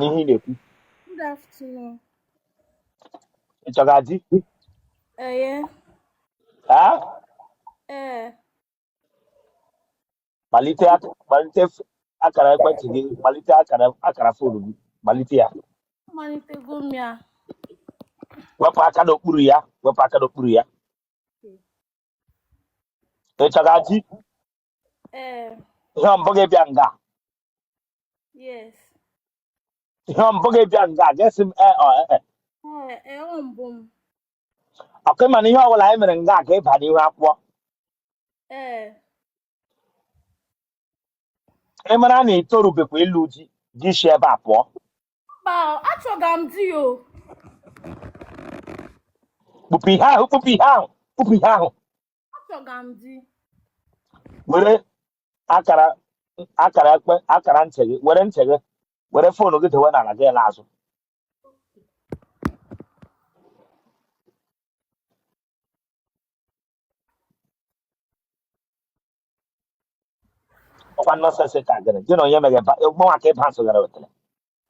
Ihe ị na-ekwu. Good afternoon. Ị chọga di? Eye. Ha? Ee. Gbalite gbalite akara ekwentị gị, gbalite akara phone gị, gbalite ya. Amalitego m ya. Wepụ aka n'okpuru ya, wepụ aka n'okpuru ya. Ị chọga di? Ee. Ihe mbụ gị bịa nga? Yes. Ihe mbụ gị bịa nga, ga-esi m ee ọ ee? Ee, ọ mbụ m. Ọkụ mana ihe ọbụla anyị mere nga ka ịba n'ihu akwụkwọ. Ee. Ị mara na ị torubekwa ịlụ di, gị si ebe a pụọ. Mba, achọga m di o. Kpụpụ ihe ahụ, kpụpụ ihe ahụ, kpụpụ ihe ahụ. Achọga m di. Were akara ekpe akara ntị gị, were ntị gị, were phone gị dewe n'ala gị la azụ. Ọkwa nonsense ka gịnị gị na onye mere mụnwa ka ịba nsogara otele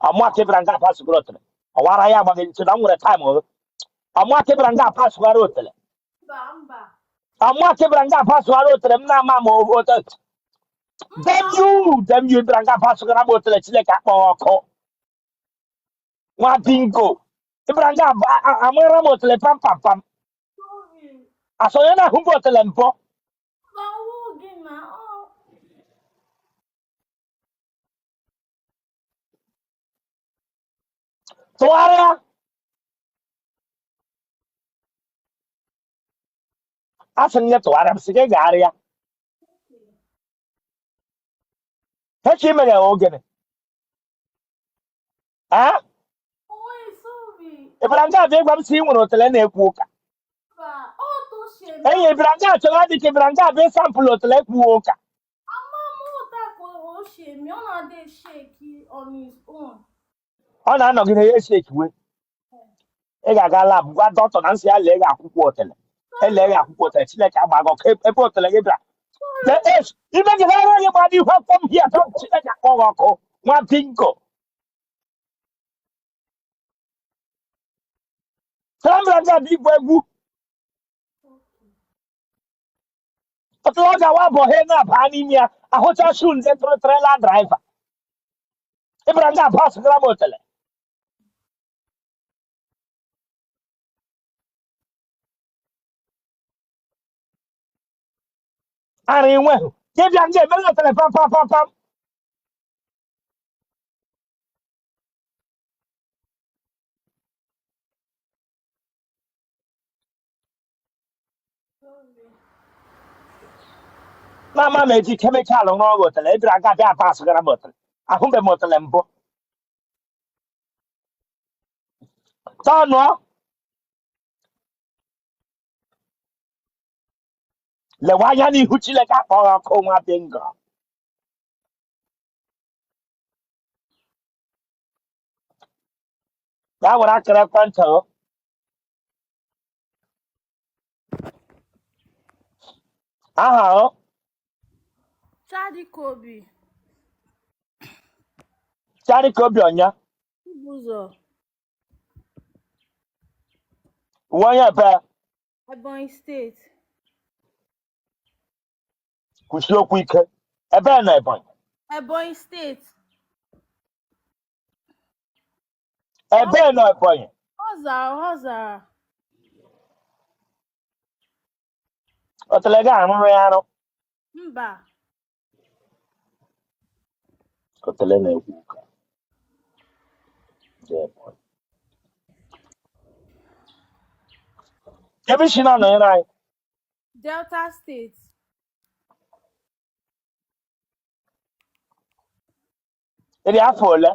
ọmụa ka ịbịara nga apa sogara otele ọwara ya agbaghị ntị na m nwere time ọmụa ka ịbịara nga apa sogara otele. Mba, mba. Ọmụa ka ịbịara nga apa sogara otele m na-ama ma otele. Damn you, damn you, ịbịara nga apa sogara m otele. Chineke akpọghị ọkụ, nwa bingo. Ịbịara nga amara m otele pam pam pam. Sorry. Asonye na-ahụ mbụ otele mbụ. Mba, ọwụ gị na ọ. Tụgharịa, asị m gị tụgharịa, m sị gị gagharịa. He ka ị mere ya ogene a. Owe, sorry. Ị bịara nga abịa ịgwa m sị ị nwere otele na-ekwu ụka? Mba, ọ to si eme. Enyi, ị bịara nga achọrọ dị ka ị bịara nga abịa sample otele kwuo ụka. Ama m ụta ka o si eme, ọ na-adị shake on his own. Ọ na-anọgide ya esi ekiwe. Ị ga-aga lab gwa dọkịta na nsị ya lee gị akwụkwọ otele, elee gị akwụkwọ otele. Chineke agba gị ọkụ ebe otele gị bịara. Ime gị na gị gba n'ihu akwụkwọ m hia. Chineke akpọ gị ọkụ, nwa bingo. Tara m bịara nga abịa igwu egwu ọtụtụ ọ ga-awa abụọ ha na-aba n'ime ya ahụcha shu ndị tụrụ trailer driver. Ị bịara nga abụọ sụgara m otele. Ara enweghị gị bịa nga emere otele pam pam pam pam. Mama m eji chemical rụọ ọrụ otele. Ị bịara nga bịa aba asụgara m otele, ahụbe m otele mbụ. Tọnụọ lewe anya n'ihu. Chineke akpọghị ọkụ, nwa bingo. Ya were akara ekwentị ọ. Aha ọ? Chadi Kobi. Chari Kobi ọnya? Ibuzo. Uwe onye ebe? Ebonyi Steeti. Kwụsị okwu ike, ebe na Ebonyi? Ebonyi Steeti. Ebe na Ebonyi? Ọ zara, ọ zara. Otele gị arụrụ ya arụ? Mba. Otele na-ekwu ụka ndị Ebonyi. Ebe isi na-anọnyere anyị? Delta Steeti. Ị dị afọ ole?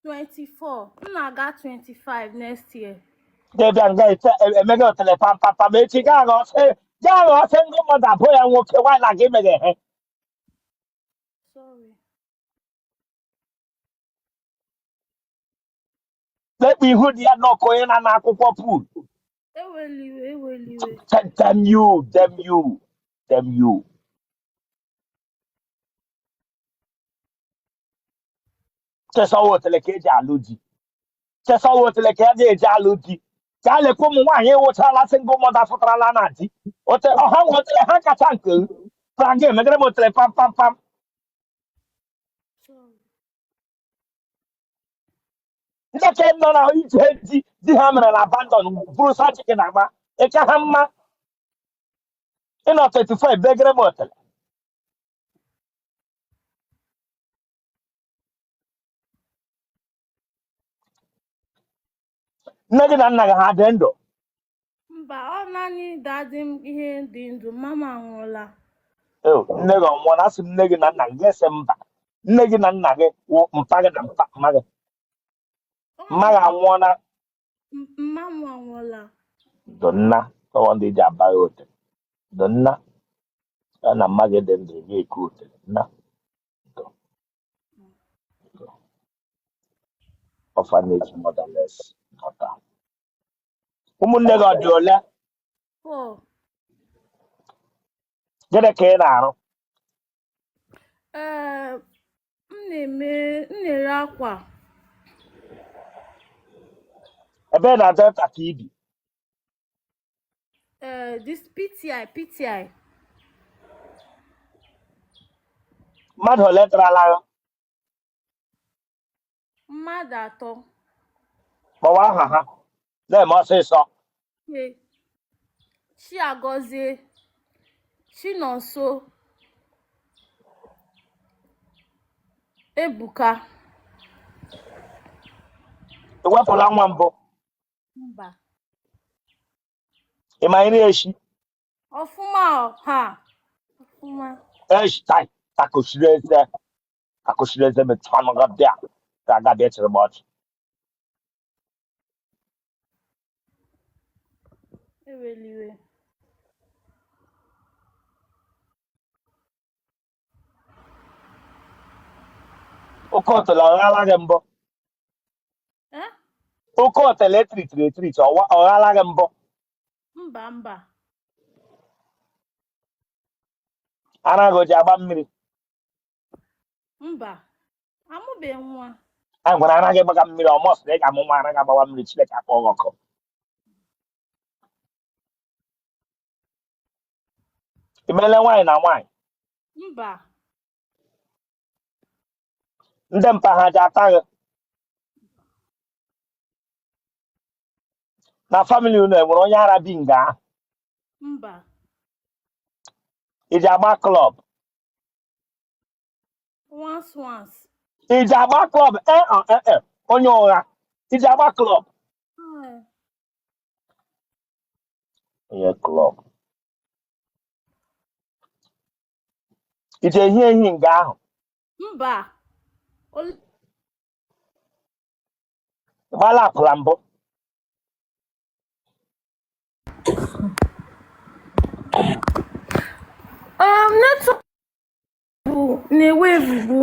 24. M na-aga 25 next year. Ga-ebịa nga ete emega otele pam pam pam. Echi gaa ghọọ sị, gaa ghọọ sị ndị mmadụ abụọ ya nwoke nwaanyị na gị meghe ihe. Sorry. Lekpa ihu dị ya nnọọ ka onye na-ana akwụkwọ pool. Eweliwe, eweliwe. Damn you, damn you, damn you. Chesọwa otele ka eji alụ di, chesọwa otele ka a ga-eji alụ di, ka a lekwa ụmụ nwaanyị wụchala single mother fụtarala na di ote ọha nwe otele ha kacha nke pra ga emegere m otele pam pam pam. Sorry. Ndị ke nọ na ije di di ha mere na abandon bụrụ sa chicken agba ịka ha mma. Ịnọ 34 ebegere m otele. Nne gị na nna gị ha dị ndụ? Mba, ọ naanị daddy m ihe dị ndụ, mama anwụọla. Eo, nne gị ọ nwụọla? Asị m nne gị na nna gị, ga-ese mba. Nne gị na nna gị wụ mpa gị na mpa mma gị? Mma gị anwụọla? Mma m anwụọla. Donna tọwọ ndị ji aba ya ote donna ya na mma gị dị ndụ gị eku ote nna do orphanage motherless daughter. Ụmụnne gị ọ dị ole? Four. Gịnị ka ị na-arụ? Ee, m na-eme, m na-ere akwa. Ebe na Delta ka i bi? Ee, this PTI, PTI. Mmadụ ole tarala gị? Mmadụ atọ. Kpọwa aha ha, na-eme ọsịsọ. Ke Chiagozie, Chinonso, Ebuka. Ị wepụla nwa mbụ? Mba. Ị ma nri eshi? Ọfụma ọ, ha ọfụma. Eshi tai takosiri eze, takosiri eze metụ ọnụ gị bịa ka aga bịa chịrị m ọchị. Ewela iwe. Oke otele ọghala gị mbụ? Eh? Oke otele etiritiri etiriti ọghala gị mbụ? Mba, mba. Ara gị o ji agba mmiri? Mba, amụbeghị nwa. A gwara ara gị gbaga mmiri ọmọs na ị ga-amụ nwa, ara gị agbawa mmiri. Chineke akpọ gị ọkụ. I meela nwaanyị na nwaanyị? Mba. Ndị mpa ha ji ata gị na family unu? Enwere onye ara bi nga ahụ? Mba. I ji agba club? Once, once. I ji agba club? Ee ọ, ee e, onye ụgha, i ji agba club? Ee. Onye club. I ji ehi ehi nga ahụ? Mba. Ị gbaala akwụla mbụ? Network bụ na-ewe ebubu.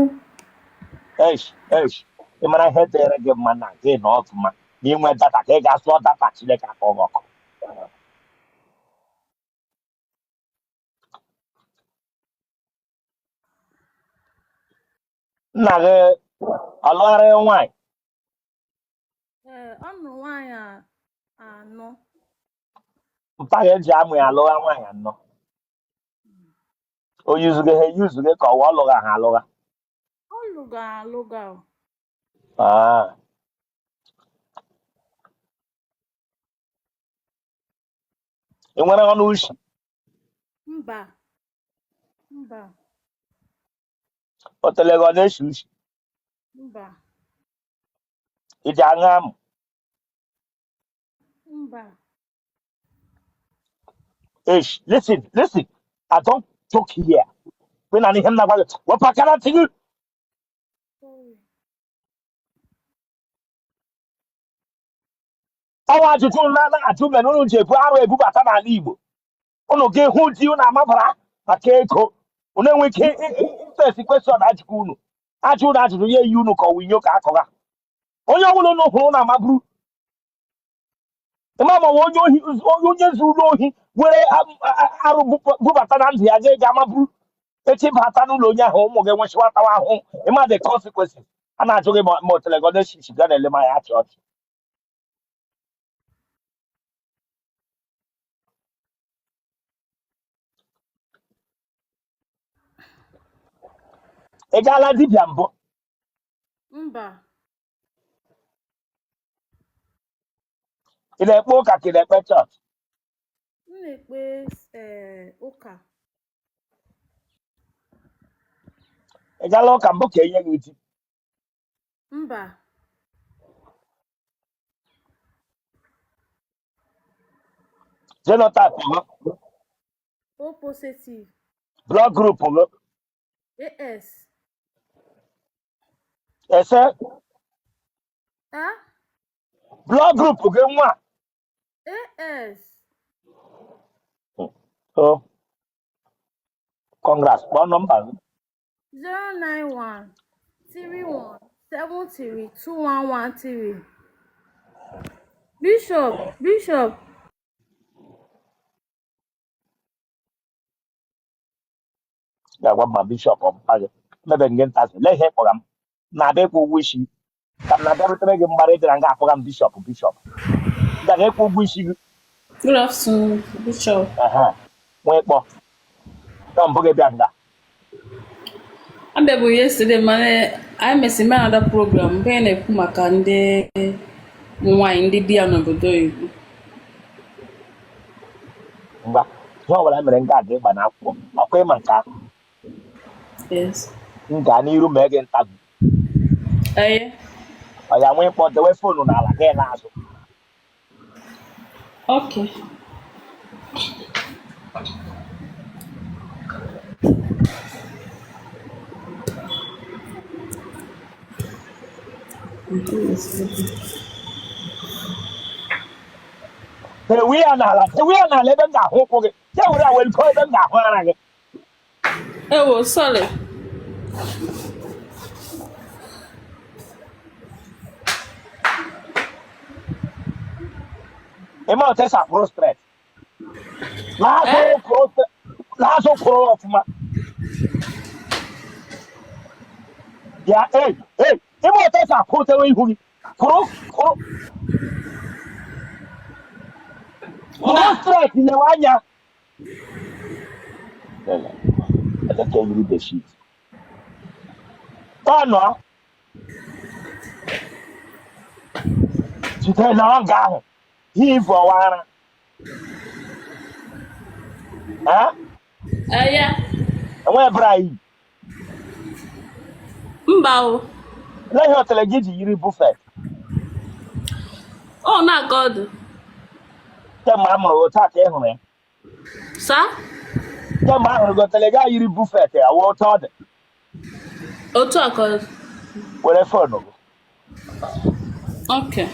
Eish, eish, ị mara ihe dịrị gị mma na gị na ọfụma na inwe data ka ị ga-asụọ data. Chineke akpọ gị ọkụ. Nna gị ọ lụgharịrị nwaanyị? Ee, ọ nụrụ nwaanyị anọ. Mpa gị eji amụ ya alụgha nwaanyị anọ? O yuzughị ha eyuzughị ka ọwa ọ lụgha ha alụgha? Ọ lụga alụga o. Ah. Ị nwere ọnụ ushi? Mba. Mba. Otele gị ọ na-eshi ushi? Mba. I ji aṅụ amụ? Mba. Eish, listen, listen. I don't joke here. Kwe na ihe m na-agwa gị, wepụ aka na ntị gị. Sorry. Ọnwa ajụjụ na ajụ mere unu ji ebu arụ ebubata n'ala Igbo. Unu ga-ehụ di unu amabara maka ego. Unu enwe ike ifesi question ajụkwa unu. Ajụ unu ajụjụ ya eyi unu ka ọwụ inyo ka akọga. Onye ọbụla unu hụrụ unu amaburu. Ịma ma onye ohi, onye zuru ohi were arụ bubata na ndụ ya ga-eji amaburu. Echi bata n'ụlọ onye ahụ, ụmụ gị nwechịwatawa ahụ. Ịma the consequences. A na-ajụ gị ma otele gị ọ na-eshi isi, gaa na-ele m anya achị ọchị. Ị gaala dibịa mbụ? Mba. Ị na-ekpe ụka ka ị na-ekpe chọọchị? M na-ekpe ụka. Ị gaala ụka mbụ ka e nye gị di? Mba. Genotype gị? O positive. Blood group gị? AS. Ese? Eh? Blood group gị nwa? AS. Oh, congrats. Kpọọ nọmba gị. 091 31 73 2113. Bishop, Bishop. Ga-agwa m ma bishọp ọ mpa gị mebe nge ntazi. Lee ihe kpọga m na-abịa ịkwụ ụgwọ isi ka m na-abịarutere gị mgbara ịbịara nga akpọga m bishọp bishọp m gaga ịkwụ ụgwọ isi gị. Good afternoon, Bishop. Ehe, nwee kpọ ka mbụ gị bịa nga. Abịabu yesterday, mana anyị mesịrị mee another program mgbe anyị na-ekwu maka ndị nwaanyị ndị di ya n'obodo oyibo. Ngwa, ihe ọbụla mere nga aga ịgba n'akwụkwọ ọkwa ịma nke ahụ. Yes. M gaa n'iru mee gị interview. Eye. Ọ ya nwee mkpọ dewe foonu n'ala gị n'azụ. Okay. Tewe ya n'ala, tewe ya n'ala ebe m ga-ahụ ụkwụ gị. Ya were ya were ebe m ga-ahụ ara gị. Ewo, sorry. Ị ma otu esi akwụrụ straight? N'azụ. Eh? Kwụrụ n'azụ, kwụrụ ọfụma. Bịa, ei ei, ị ma otu esi akwụ? Tewe ihu gị, kwụrụ, kwụrụ, kwụrụ straight, lewe anya. Eleke yiri bedsheet tọnụọ jide na ọ nga ahụ ihe ivu ọwa ara. Eh? Eye. Enweghị bra yi? Mba o. Olee ihe otele gị ji yiri buffet? Ọ na-aga ọdụ. Kemgbe a mụrụ gị otu a ka ị hụrụ ya? Sa? Kemgbe a hụrụ gị, otele gị yiri buffet ya wụ otu ọ dị? Otu a ka ọ dị. Were phone gị. Okay.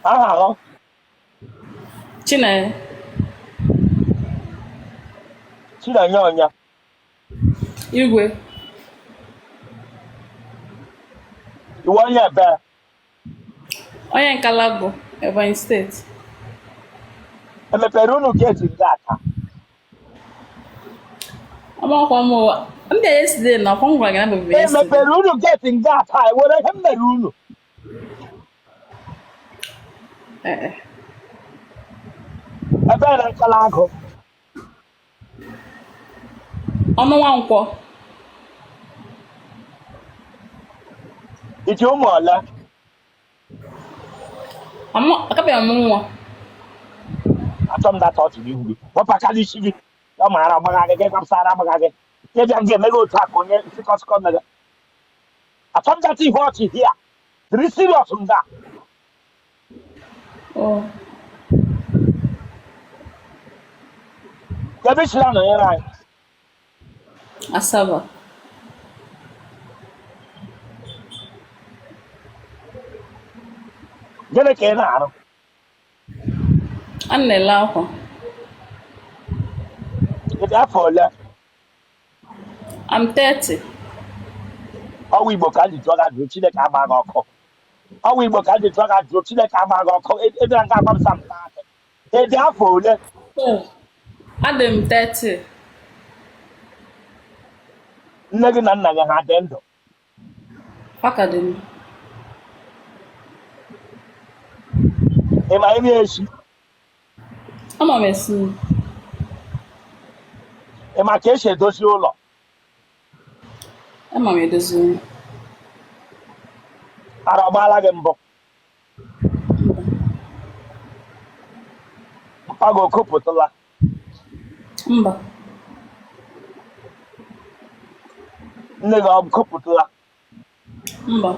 Aha ahụ? Chinenye. Chinenye ọnya? Igwe. Ị wụ onye ebe? Onye Nkalagu, Ebonyi steeti. Emepere unu gate nga taa? Amakwa m ụwa. M bịa yesterday na ọkwa m gwara gị na abịa yesterday. Emepere unu gate nga taa? Ewere ihe m mere unu? Ee. Ebe na Nkalagu? Ọnụ Nwankwọ. I ji ụmụ ole? Akabeghị m nwa. Achọ m data ọchị n'ihu gị. Wepụ aka n'isi gị. Ya ma ara agbagha gị, gị gbapụsa ara agbagha gị. Gị bịa nga emeghe otu a ka onye sịkọsịkọ mere. Achọ m data ihu ọchị hia. Dịrị serious nga. Oh. Ebe i sila nọnyere anyị? Asaba. Gịnị ka ị na-arụ? A na-ele akwa. Ị dị afọ ole? I'm 30. Ọwụ Igbo ka m ji jụọ gị ajụjụ, Chineke agba gị ọkụ. Ọwụ Igbo ka m ji jụọ gị ajụjụ, Chineke agba gị ọkụ. Ị bịara nga agba m sam 30. Ị dị afọ ole? Adị m 30. Nne gị na nna gị ha dị ndụ? Ha ka dị ndụ. Ị ma nri esi? Ama m esi nri. Ị ma ka esi edozi ụlọ? Ama m edozi ụlọ. Ara ọ gbaala gị mbụ? Mpa gị o kopụtụla? Mba. Nne gị ọ kopụtụla? Mba.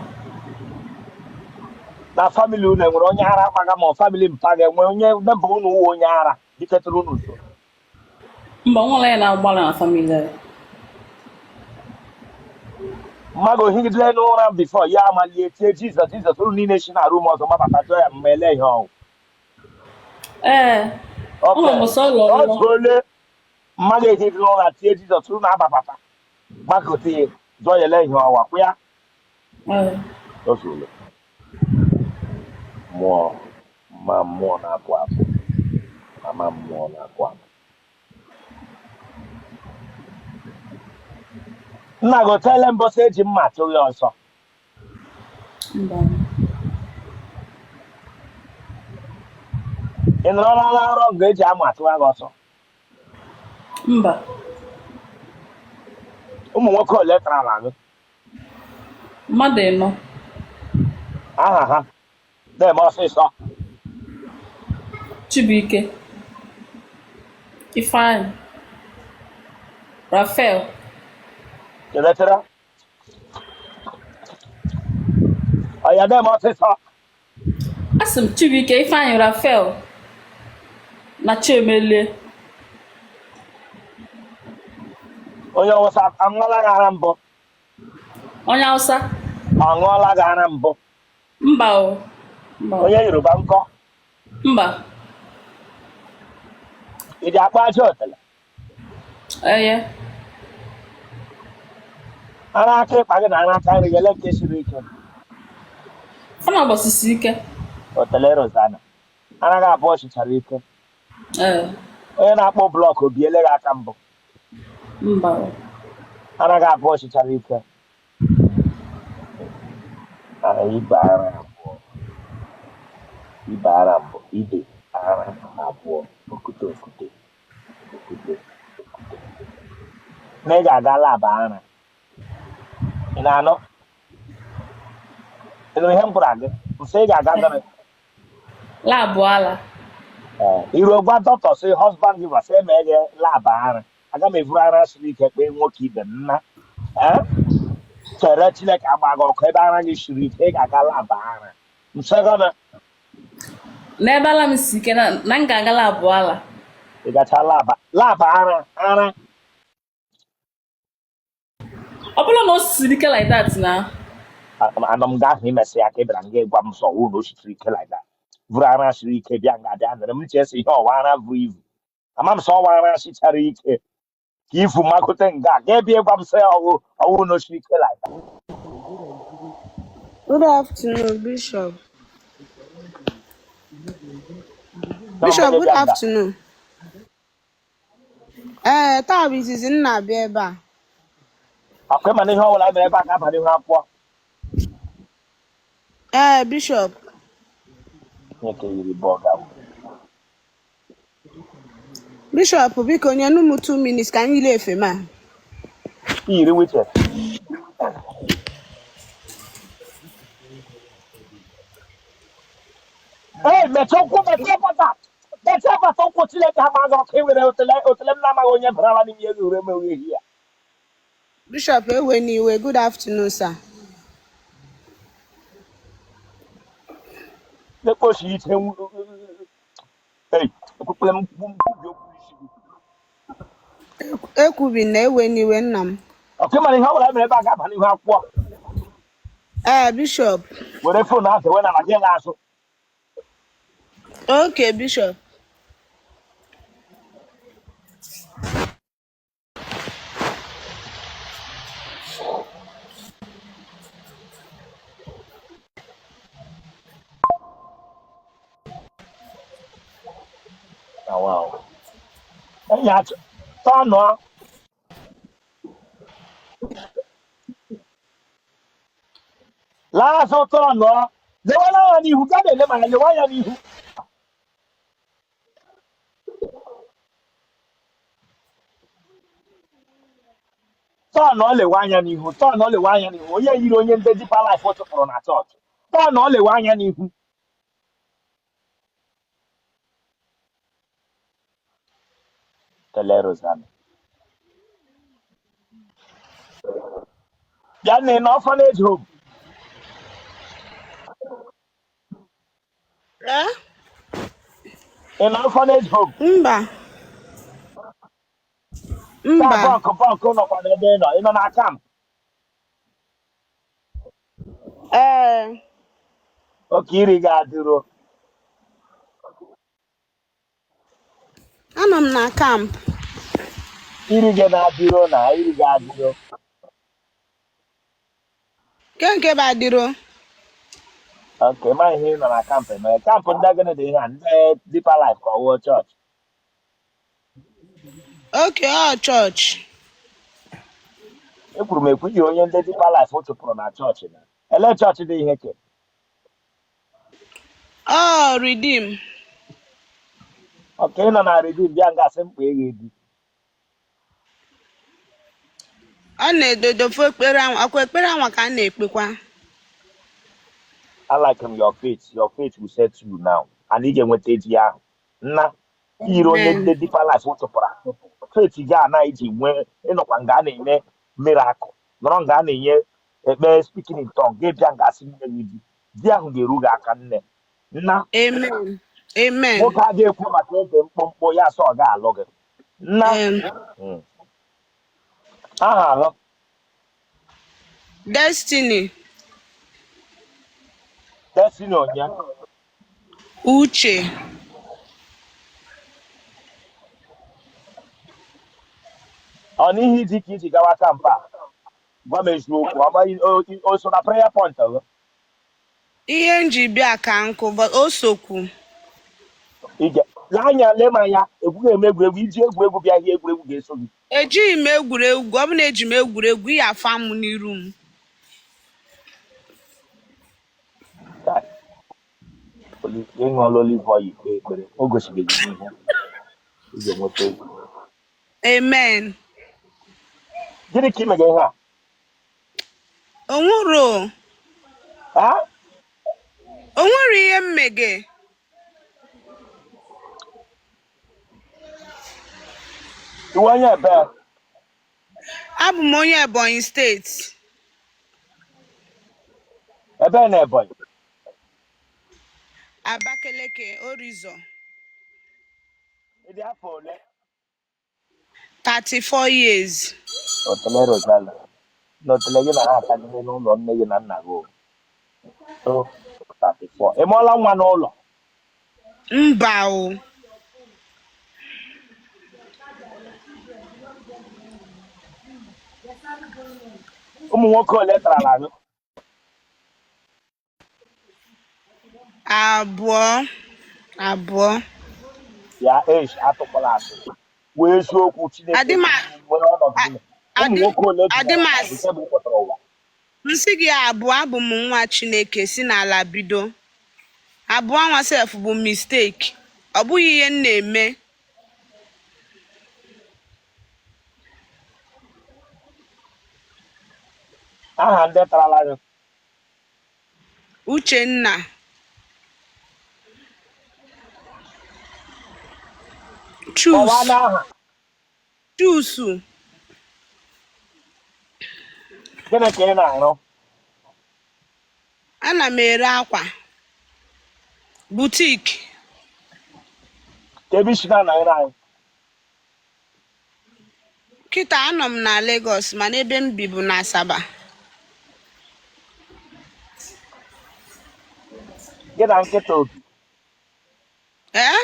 Na family unu enwere onye ara gbaga ma ọ family mpa gị enwere onye neighbour unu wụ onye ara dịketụrụ unu nso? Mba, o nwere onye na-agba ara na family anyị. Mma gị o higidere n'ụra before ya amalie tie Jizọs Jizọs, unu niile si na room ọzọ mabata jụọ ya mma ele ihe ọ wụ? Ee. Ọ Okay. nwere mbọsị ọ lọrọ. Otu ole mma gị ehigidere n'ụra tie Jizọs, unu ababata gbakọta ya jụọ ya ele ihe ọ wụ, akwụ ya? Ee. Otu ole mmụọ mma mmụọ na-apụ apụ, mama mmụọ na-apụ apụ. Nna gị o teele mbọsị eji mma achụ ya ọsọ? Mba. Ị nọrọla na nrọ nga eji ama achụwa gị ọsọ? Mba. Ụmụ nwoke ole tarala gị? Mmadụ ịnọ. Aha ha, na-eme ọsịsọ. Chibuike, Ifeanyị, Rafael. Chere, chere. Ọya, na-eme ọsịsọ. Asị m Chibuike, Ifeanyị, Rafael na Chiemelie. Onye Awụsa aṅụọla gị ara mbụ? Onye Hausa? Ọ ṅụọla gị ara mbụ? Mba o. Mba o. Onye Yoruba nkọ? Mba. Ị dị akpọ aja otele? Eye. Ara aka ịkpa gị na ara aka nri gị, ele nke siri ike? Ọ na-agbasisi ike. Otele Rosanna, ara gị abụọ sichara ike. Ee. Onye na-akpụ block o biele gị aka mbụ? Mba. Ara gị abụọ sichara ike. Ara ibe ara abụọ, ibe ara mbụ, ibe ara abụọ, okute okute okute okute. Na ị ga-aga lab ara. Ị na-anụ? Ị nụrụ ihe m gwara gị? M sị ị ga-aga gịnị? Lab ala. Ee, i ruo gwa dọkịta sị husband giver sị eme gị lab ara. Aga m evuru ara siri ike kpee nwoke ibe m nna. Ee, chere, Chineke agba gị ọkụ ebe ara gị siri ike, ị ga-aga lab ara. M sị gịnị? N'ebe ala m si ike na m ga-aga lab ala. Ị gacha lab ara ara. Ọ bụrụ na o siri ike like that na. Anọ m ga ahụ imesị ya ka ị bịara nga ịgwa m sọ wụ na o siri ike like that. Vụrụ ara siri ike bịa nga bịa nere m chesi ihe ọwa ara vụrụ ivu. Ama m sọ ọwa ara sichara ike ka ifu magote nga ga ebe ịgwa m sị ọwụ na o siri ike like that. Good afternoon, Bishop. Bishop, good afternoon. Ee, taa bụ izizi m na-abịa ebe a. Akwa ịma na ihe ọbụla mere ebe a ga-aba n'ihu akwụkwọ. Ee, Bishop. Nwoke yiri bọga. Bishop, biko nyenụ m 2 minutes ka m yiri efe m a. Yiri wiche. Ee, mechie ụkwụ, mechie bata. Mechie bata ụkwụ, Chineke agba gị ọkụ iwere otele otele m na-amaghị onye barala n'ime ego ure emeghị ehi ya. Bishop, ewena iwe. Good afternoon, sir. Na-ekpochi ite. Ei, ekwukwele m mkpu mkpubi okwu isi gị. Ekwubi na ewena iwe nna m. Ọkụ ịmara ihe ọ bụla mere ebe a ga-aba n'ihu akwụkwọ. Ee, Bishop. Were phone ahụ dewe n'ala gị na-azụ. Okay, Bishop. Wow. Enyi achọ tọnụọ. Laa azụ tọọ nọọ lewela anya n'ihu gaa na-ele m anya lewe anya n'ihu. Tọọ nọọ lewe anya n'ihu, tọọ nọọ lewe anya n'ihu. Onye yiri onye ndị Deeper Life chụpụrụ na chọọchị. Tọọ nọọ lewe anya n'ihu. Tele Rosanna bịa na ị nọ orphanage home. Eh? Ị nọ orphanage home? Mba. Taa Mba. bọnkụ bọnkụ nọkwa n'ebe ị nọ. Ị nọ na camp? Ee. Oke iri ga-adịruo. Anọ m na camp. Iri gị na-adịro na iri gị adịro. Nke nke bụ adịro. Okay, ma ihe ị nọ na camp eme. Camp ndị gịnị dị ihe a? Ndị Deeper Life ka ọ wụọ chọọchị? Okay, ọ chọọchị. Ekwuru m ekwu iyi onye ndị Deeper Life chụpụrụ na chọọchị na. Ele chọọchị dị ihe ke? Ọ Redeem. Okay, ị nọ na Redeem bịa nga asị mkpa eghe di. Ọ na-edodofe ekpere anwa, ọkwa ekpere anwa ka a na-ekpekwa. I like him, your faith. Your faith will set you now. And ị ga-enweta di ahụ. Nna, yiri onye Amen. ndị Deeper Life chụpụrụ achụpụ. Faith gị a na iji nwee ịnọkwa nga a na-eme miracle. Nọrọ nga a na-enye ekpe speaking in tongue. Gị bịa nga asị nne gị di. Di ahụ ga-eru gị aka nne. Nna, Amen. Amen. nwoke a ga-ekwu maka eze mkpụmkpụ ya sọ ọ ga-alụ gị. Nna, Em, aha ahụ. Destiny. Destiny onye? Uche. Ọ n'ihi di ka iji gawa camp a? Gwa m eziokwu, ọ gbaghị o so na prayer point gị? Ihe m ji bịa ka nkụ, but o sokwu. Ige lee anya, lee m anya, egwughị eme egwuregwu. Iji egwuregwu bịa ihe egwuregwu ga-eso gị. Ejighị m egwuregwu, ọ bụ na eji m egwuregwu, ị ya-afụ amụ n'iru m. Kai, ịṅụọla olive oil kpee ekpere o gosibeghị gị ihe ị ga-enweta ego. Amen. Gịnị ka ị mega ihe a? Onwero. Ha? Onwero ihe m mege. Ị wụ onye ebe? Abụ m onye Ebonyi steeti. Ebe na Ebonyi? Abakaliki, Orizo. Ị dị afọ ole? 34 years. Otele Rosala na otele gị na ha akagide n'ụlọ nne gị na nna gị o. So, 34. Ị mụọla nwa n'ụlọ? Mba o. Ụmụ nwoke ole tarala gị? Abụọ. Abụọ. Ya esh, atụkwala asị. Wee eziokwu Chineke Adị m nwere ọnọdụ gị. Ụmụ nwoke ole adị m dinara asị. gị kemgbe ị pụtara ụwa? M sị gị abụọ, abụ m nwa Chineke si n'ala bido. Abụọ nwa sef bụ mistake. Ọ bụghị ihe m na-eme. Aha ndị tarala gị? Uchenna. Kpọwa Chus. n'aha. Chusu. Gịnị ka ị na-arụ? Ana m ere akwa. Boutique. Ka ebe isi na-anọnyere anyị? Kịta anọ m na Lagos mana ebe m bi bụ na Asaba. Gị na nkịta obi? Ee?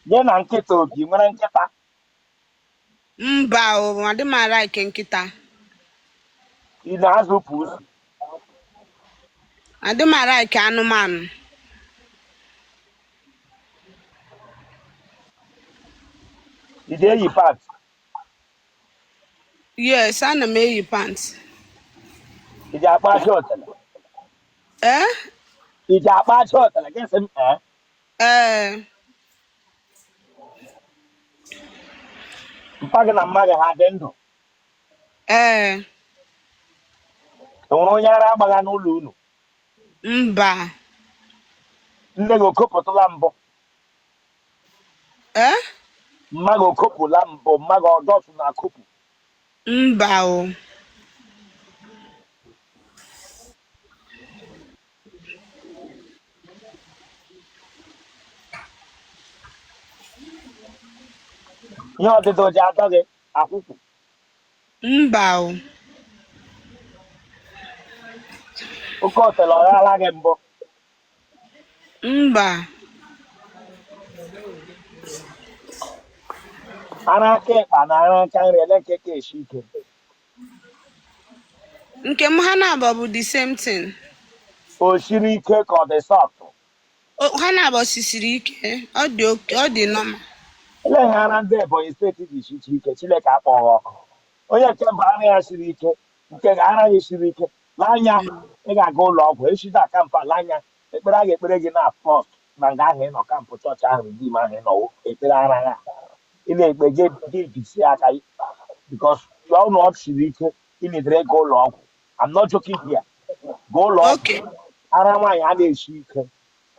Gị na nkịta obi nwere nkịta? Mba o, adị m a-like nkịta. Ị na-azụ pusu? Adị m a-like anụmanụ. Ị ga-eyi pant? Yes, ana m eyi pant. Ị ji akpa aja otele? Ee. Iji akpa aja otele gị sị m ee? Ee. Mpa gị na mma gị ha dị ndụ? Ee. E nwere onye ara agbagha n'ụlọ unu? Mba. Nne gị okopụtụla mbụ? Ee. Mma gị okopụla mbụ? Mma gị ọdọtụ na-akopụ? Mba o. Ihe ọdịdọ ji adọ gị akwụkwụ? Mba o. Oke otele ọ ghala gị mbụ? Mba. Ara aka ịkpa na ara aka nri, ele nke ka esi ike? Nke m ha na-abụ bụ the same thing. O siri ike ka ọ dị soft? Ha na-abụ sisiri ike, ọ dị oke, ọ dị normal. Ele ihe ara ndị Ebonyi steeti ji sichi ike? Chineke akpọghị ọkụ. Onye nke mbụ ara ya siri ike, nke ara ya siri ike n'anya. Ị ga-aga ụlọ ọgwụ echi na kampụ ala anya. Ekpere a ga-ekpere gị na first na nga ahụ ị nọ, kampụ chọọchị ahụ, Redeem ahụ ị nọ, ekpere ara ya ị na-ekpe gị gị bisi aka, because ọ na ọ siri ike. Ị na-edere ịga ụlọ ọgwụ. I'm not joking here. Gaa ụlọ ọgwụ. Okay. Ara nwaanyị a na-esi ike,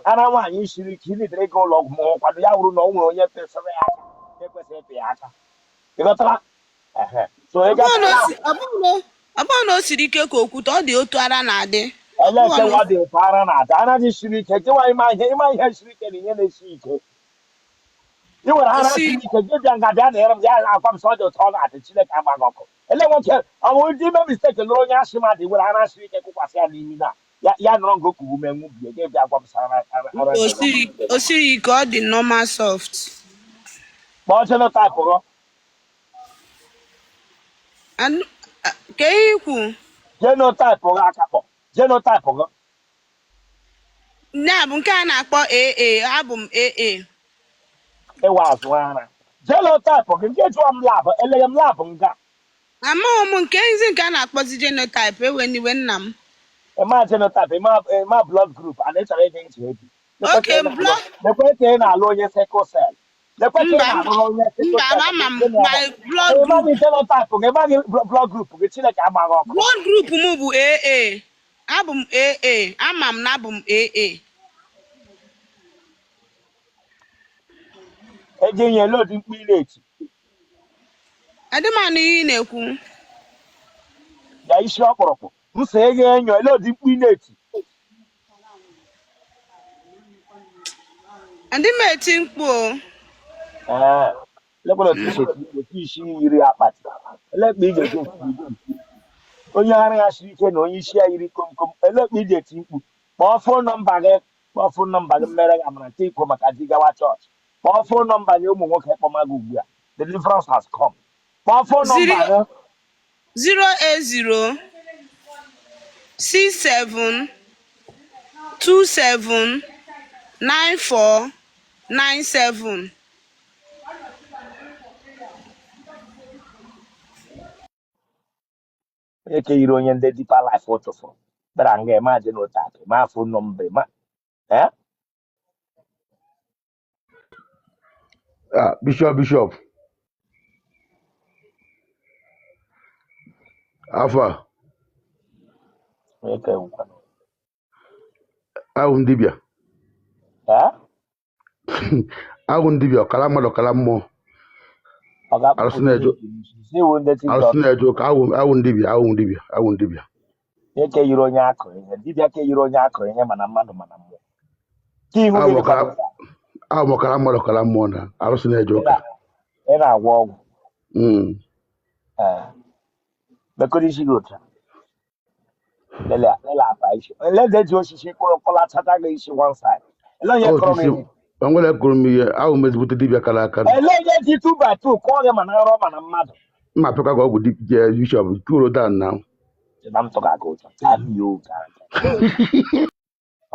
ara nwaanyị siri ike, ị na-edere ịga ụlọ ọgwụ, ma ọ kwado ya wụrụ na o nwere onye pịsịrị ya aka na-ekwesịghị ịpị ya aka. Ị ghọtara? Ehe. So ị Ọ bụrụ na gata o si- ọ bụrụ na ọ bụrụ na o siri ike ka okwute, ọ dị otu ara na-adị. Ọ Ele bụrụ nke na nwa dị otu ara na-ada, ara gị siri ike. Gị nwa ịma ihe, ịma ihe siri ike na ihe na-esi ike. Ị nwere o ara siri siri ike, gị bịa nga bịa na ere m ya agwa m sọ dị ụtọ ọ na-adị. Chineke agba gị ọkụ. Ele nwoke ọ bụ ndị ime mistake lụrụ onye asị mmadụ nwere ara siri ike kụkwasị ya n'imi na ya ya nọrọ nga okuwu ume nwubie. Gị bịa gwa m sọ ara ara ara o dị siri o siri ike, ọ dị normal soft. Kpọọ genotype gị. Ka ihe ikwu? Genotype gị, akakpọ genotype gị. Ya bụ nke a na-akpọ AA, abụ m AA. Ịwa azụ ara genotype gị nke jụọ m lab, eleghe m lab nga. Amaghị m nke ezi nke a na-akpọzi genotype, ewe n'iwe nna m. Ịma genotype, ịma blood group, and ị chọrọ ịdị nche ebi. Okay, blood Lekwe ka ị na-alụ onye sickle cell. Lekwe ka ị Mba, na-alụ onye sickle mba, cell. ama m my blood group. Ịmaghị genotype gị, ịmaghị blood group gị. Chineke agbaghị ọkụ. Blood group m bụ AA. Abụ m AA. Ama m na abụ m AA. Eji nye load mkpu ị na-eti. Adị m anụ ihe ị na-ekwu. Ya isi ọkpụrụkpụ m sị ego enyo load mkpu ị na-eti. Adị m eti mkpu o. Ee, lekwala otu isi eti mkpu, otu isi yiri akpati. Elekpa ị ga-eji eti mkpu. Onye ara ya siri ike na onye isi ya yiri komkom, elekpa ị ga-eti mkpu. Kpọọ phone number gị, kpọọ phone number gị. Mmere gị amara nke ikwo maka di gawa chọọchị. Kpọọ phone number gị, ụmụ nwoke kpọma gị ugbu a. Deliverance has come. Kpọọ phone number gị. 080 67 27 94 97. Onye ka yiri onye ndị Deeper Life ụtụfụ bịara nga eme genotype, ma phone number ma eh? Ah, Bishop, Bishop, afọ a. Onye ka ewukwana? Ahụ m dibịa. Eh? Ahụ m dibịa, ọkara mmadụ ọkara mmụọ. Ọ ga-akpụpụ Arụsị na-eje isi iwu ndị TikTok. Arụsị na-eje ụka. Ahụ m dibịa, ahụ m dibịa, ahụ m dibịa. Onye ka yiri onye akụrụ ihe dibịa, ka yiri onye akụrụ ihe, mana mmadụ mana mmụọ ka ihu Ahụ gị m dịkwa ọkara ahụ m ọkara mmadụ ọkara mmụọ na arụsị na-eje ị ụka. Ị na-agwọ ọgwụ? Ee, mekọrọ isi gị otu a. Lele lele, akpa isi lele ji osisi kụrụ kụlachata gị isi one side. Ele onye Otu kụrụ gị isi ihe? onwere kụrụ m ihe. Ahụ m ezigbote dibịa kara aka. Ele onye ji 2 by 2 kụọ gị, mana nrọ mana mmadụ? Mma apịakwa gị ọgwụ dibịa, Bishop, cool down now. Na m tụga gị ụjọ tam ya oge aka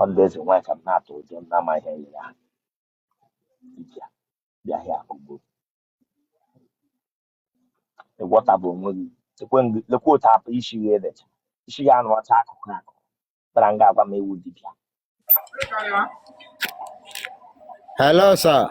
ọ ndị eze nwaanyị ka m na-atụ ụjọ m na-amaghị ihe ya dibịa bịa hịa ugbo ịgwọtabụ onwe gị. Lekwe otu akpa isi gị edecha isi gị anụ ọcha akụkụ akụkụ. Bara nga agwa m ewu dibịa. Hello, sir.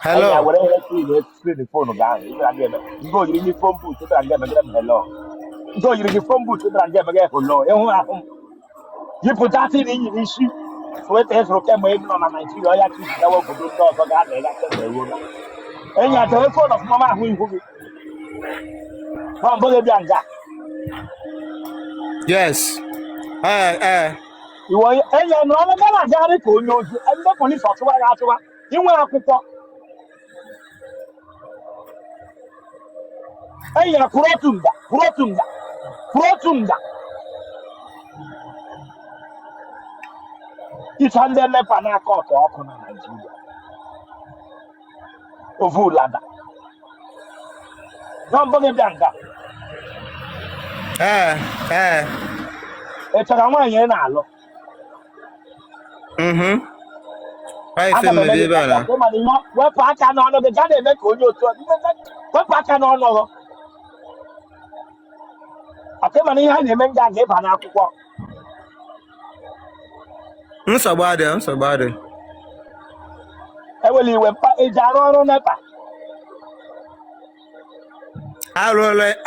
Enyi ya Hello. were ihe screen phone gị ahụ ịbịara gị eme nke oyiri gị phone booth ịbịara gị emegere m hello nke oyiri gị phone booth ịbịara gị emegere hello ịhụ ahụ m yipụta atị na iyi n'isi sweater ịzụrụ kemgbe ị nọ na Naịjirịa ọya ka iji gawa obodo ndị ọzọ gaa na ịga kemgbe ruo na enyi ya tere phone ọfụma m ahụ ihu gị ma mbụ gị bịa nga. Yes. Eh, eh. Iwe onye enyi ya nọrọ ebe na-agagharị ka onye ozi ndị polisi ọchụwa gị achụwa inwe akwụkwọ enyi ya kwụrụ otu nga kwụrụ otu nga kwụrụ otu nga ịcha ndị NEPA na-aka ọtọ ọkụ na Naịjirịa ovu lada na mbụ gị bịa nga. Eh, eh. Ị chọrọ nwaanyị ị na-alụ? Mhm. Ọ ife Aga m eme mmebi gị ebe a na. ka mana ihe wepụ aka n'ọnụ gị gaa na-eme ka onye otu wepụ aka n'ọnụ gị aka mana ihe a na-eme nga ga-ịba n'akwụkwọ. Nsogbu adị, nsogbu adị. Ewela iwe mpa eji arụ ọrụ NEPA.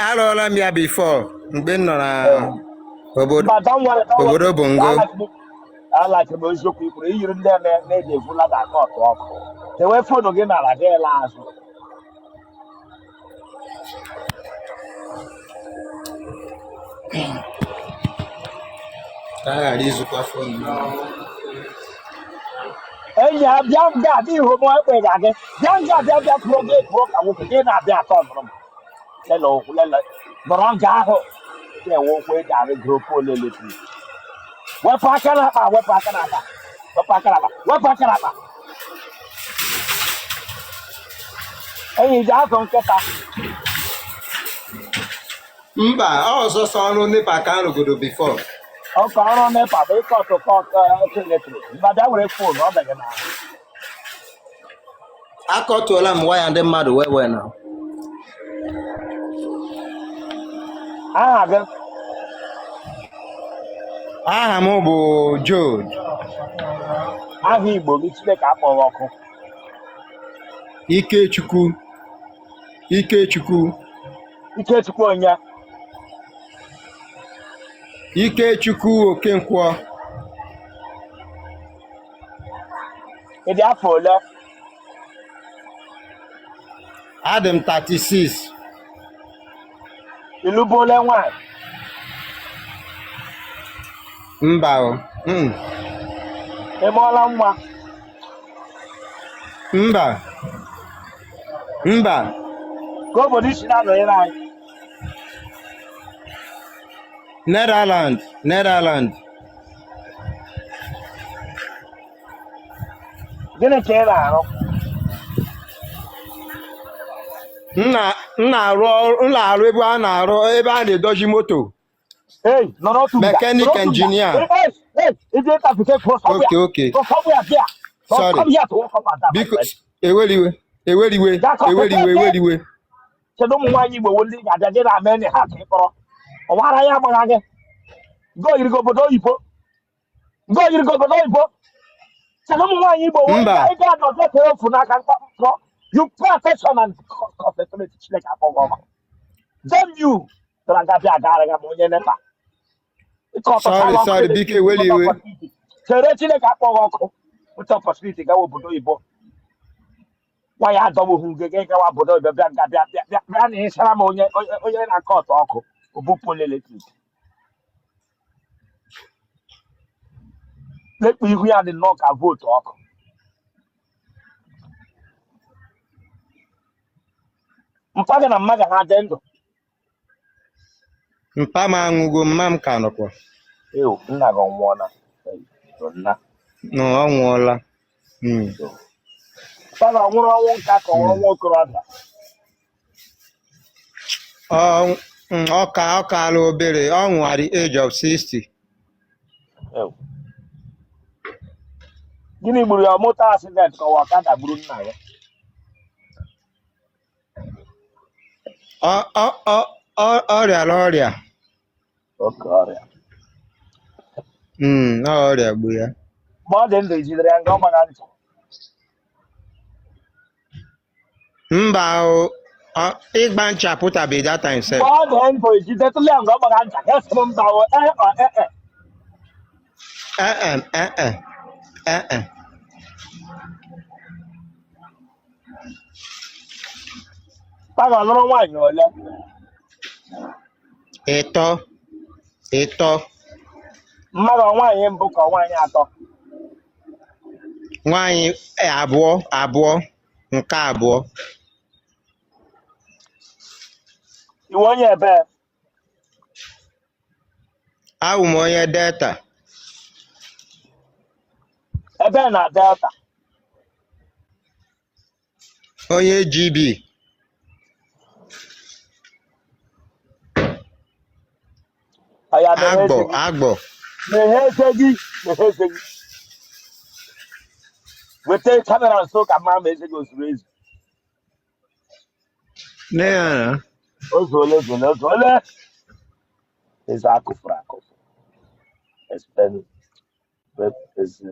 Arụọla m ya before mgbe m nọ na obodo Mba, don't worry, don't worry. obodo Bongo. Alaki m eziokwu ikwuru iyiri ndị a na-eji evu lada aka ọtụ ọkụ tewe phone gị n'ala gị laa azụ. Ka a ghara izukwa phone m. Enyi ya bịa nga abịa ihu m ekpe ga gị bịa nga bịa bịa kwuo gị kwuo ka nwoke gị na-abịa atọ nụrụ m lele okwu lele nọrọ nga ahụ ga-enwe okwu eji arịgoro pole electric. Wepụ aka n'akpa, wepụ aka n'akpa, wepụ aka n'akpa, wepụ aka n'akpa. Enyi ji azụ nkịta? Mba, ọ sọsọ ọrụ NEPA ka m rụgodo before. Ọkụ ọrụ NEPA bụ ịkọ ọtụkọ ọkụ electric. Mba, bịa were phone ọ dị gị n'ahụ. Akọtuola m waya ndị mmadụ wee wee na. Aha gị? Aha m bụ Joe. Aha Igbo gị? Chineke akpọghị ọkụ. Ikechukwu. Ikechukwu. Ikechukwu onye? Ikechukwu Okenkwọ. Ị dị afọ ole? Adị m 36. Ịlụbuole nwaanyị? Mba o. Ị mụọla nwa? Mba. Mba. Ka obodo isi na-anọnyere anyị? Netherland. Netherland. Gịnị ka ị na-arụ? M na-arụ ọrụ m na-arụ ebe a na-arụ ebe a na-edozi moto. Hey, nọrọ otu nga. Mechanic nọrọ otu nga. engineer. Hey, hey, hey, ịdị ịtafike kwụrụ sọgbụ ya. Okay, okay. Sọgbụ ya bịa. Sorry. Come here to welcome Ada, my Biko friend. eweliwe eweliwe eweliwe eweliwe. Kedu ụmụ nwaanyị Igbo wo ndị ga-abịa gị na-ama enyi ha ka ị kpọrọ ọwara ya gbara gị go yiri gị obodo oyibo go yiri gị obodo oyibo? Kedu ụmụ nwaanyị Igbo wo Mba. ị ga-anọ jee ofu n'aka mkpọ? You pay attention and concentrate. Chineke akpọghị ọkụ. Damn you, tara nga bịa agara ya ma onye NEPA ịkọ Sorry, ọtọchala ọkụ sorry, biko eweliwe. Chere, Chineke akpọghị ọkụ. Nweta opportunity gawa obodo oyibo nwa ya adọgbughị gị gị gawa obodo oyibo bịa nga bịa bịa bịa bịa na ịsara m onye onye onye na-akọ ọtọ ọkụ obu pole electric lekpu ihu ya dị nnọọ ka volt ọkụ. Mpa gị na mma gị ha dị ndụ? Mpa m anwụgo, mma m ka nọkwa. Ew, nna gị ọ nwụọla? Ei, nna? Na ọ nwụọla. Mpa gị ọ nwụrụ ọnwụ nka ka ọ nwụrụ nwa okorobịa? Ọ kaala obere, ọ nwụrụ at the age of 60. Ew. Gịnị gburu ya? Moto accident ka ọ wụ ọkada gburu nna ya? Ọ ọ ọ ọ ọ rịara ọrịa. Oke ọrịa. Ọ ọrịa gburu ya. Mgbe ọ dị ndụ, i jidere ya nga ọ gbara ncha? Mba o, ịgba ncha apụtabeghị that time Mgbe sef. ọ dị ndụ, i jidetụla ya nga ọ gbara ncha? Ka esi m mba o, ee ọ ee e. Ee e e e e. Paga ọ lụrụ nwaanyị ole? Ịtọ ịtọ. Mmadụ ọ nwaanyị mbụ ka ọ nwaanyị atọ? Nwaanyị abụọ abụọ nke abụọ. Ị wụ onye ebe? Awụ m onye Delta. Ebe na Delta? Onye GB. Ọya, meghee Agbọ eze gị. Agbọ. Meghee eze gị, meghee eze gị. Weta camera nso ka mara ma eze gị o zuru ezu. Nne ya na. O zuole, zuole, o zuole. Eze akụfụrụ akụfụ. Explain eze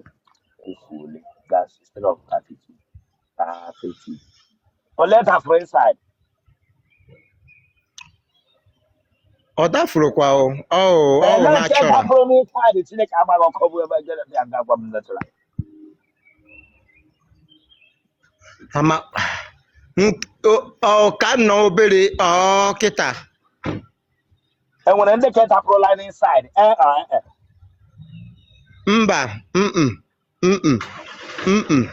efuole. That's instead of 32. 32. Ole dafụrụ inside? Ọ dafurukwa o. Ọ ọ Ele nke natural. dafụrụ n'inside? Chineke agbaghị ọkụ bụ ebe jere bịa nga gwa m natural. Ama ọ ka nọ obere ọ kịta. Enwere ndị ka dapụrụla n'inside? Ee ọ ee? Mba, mm mm mm.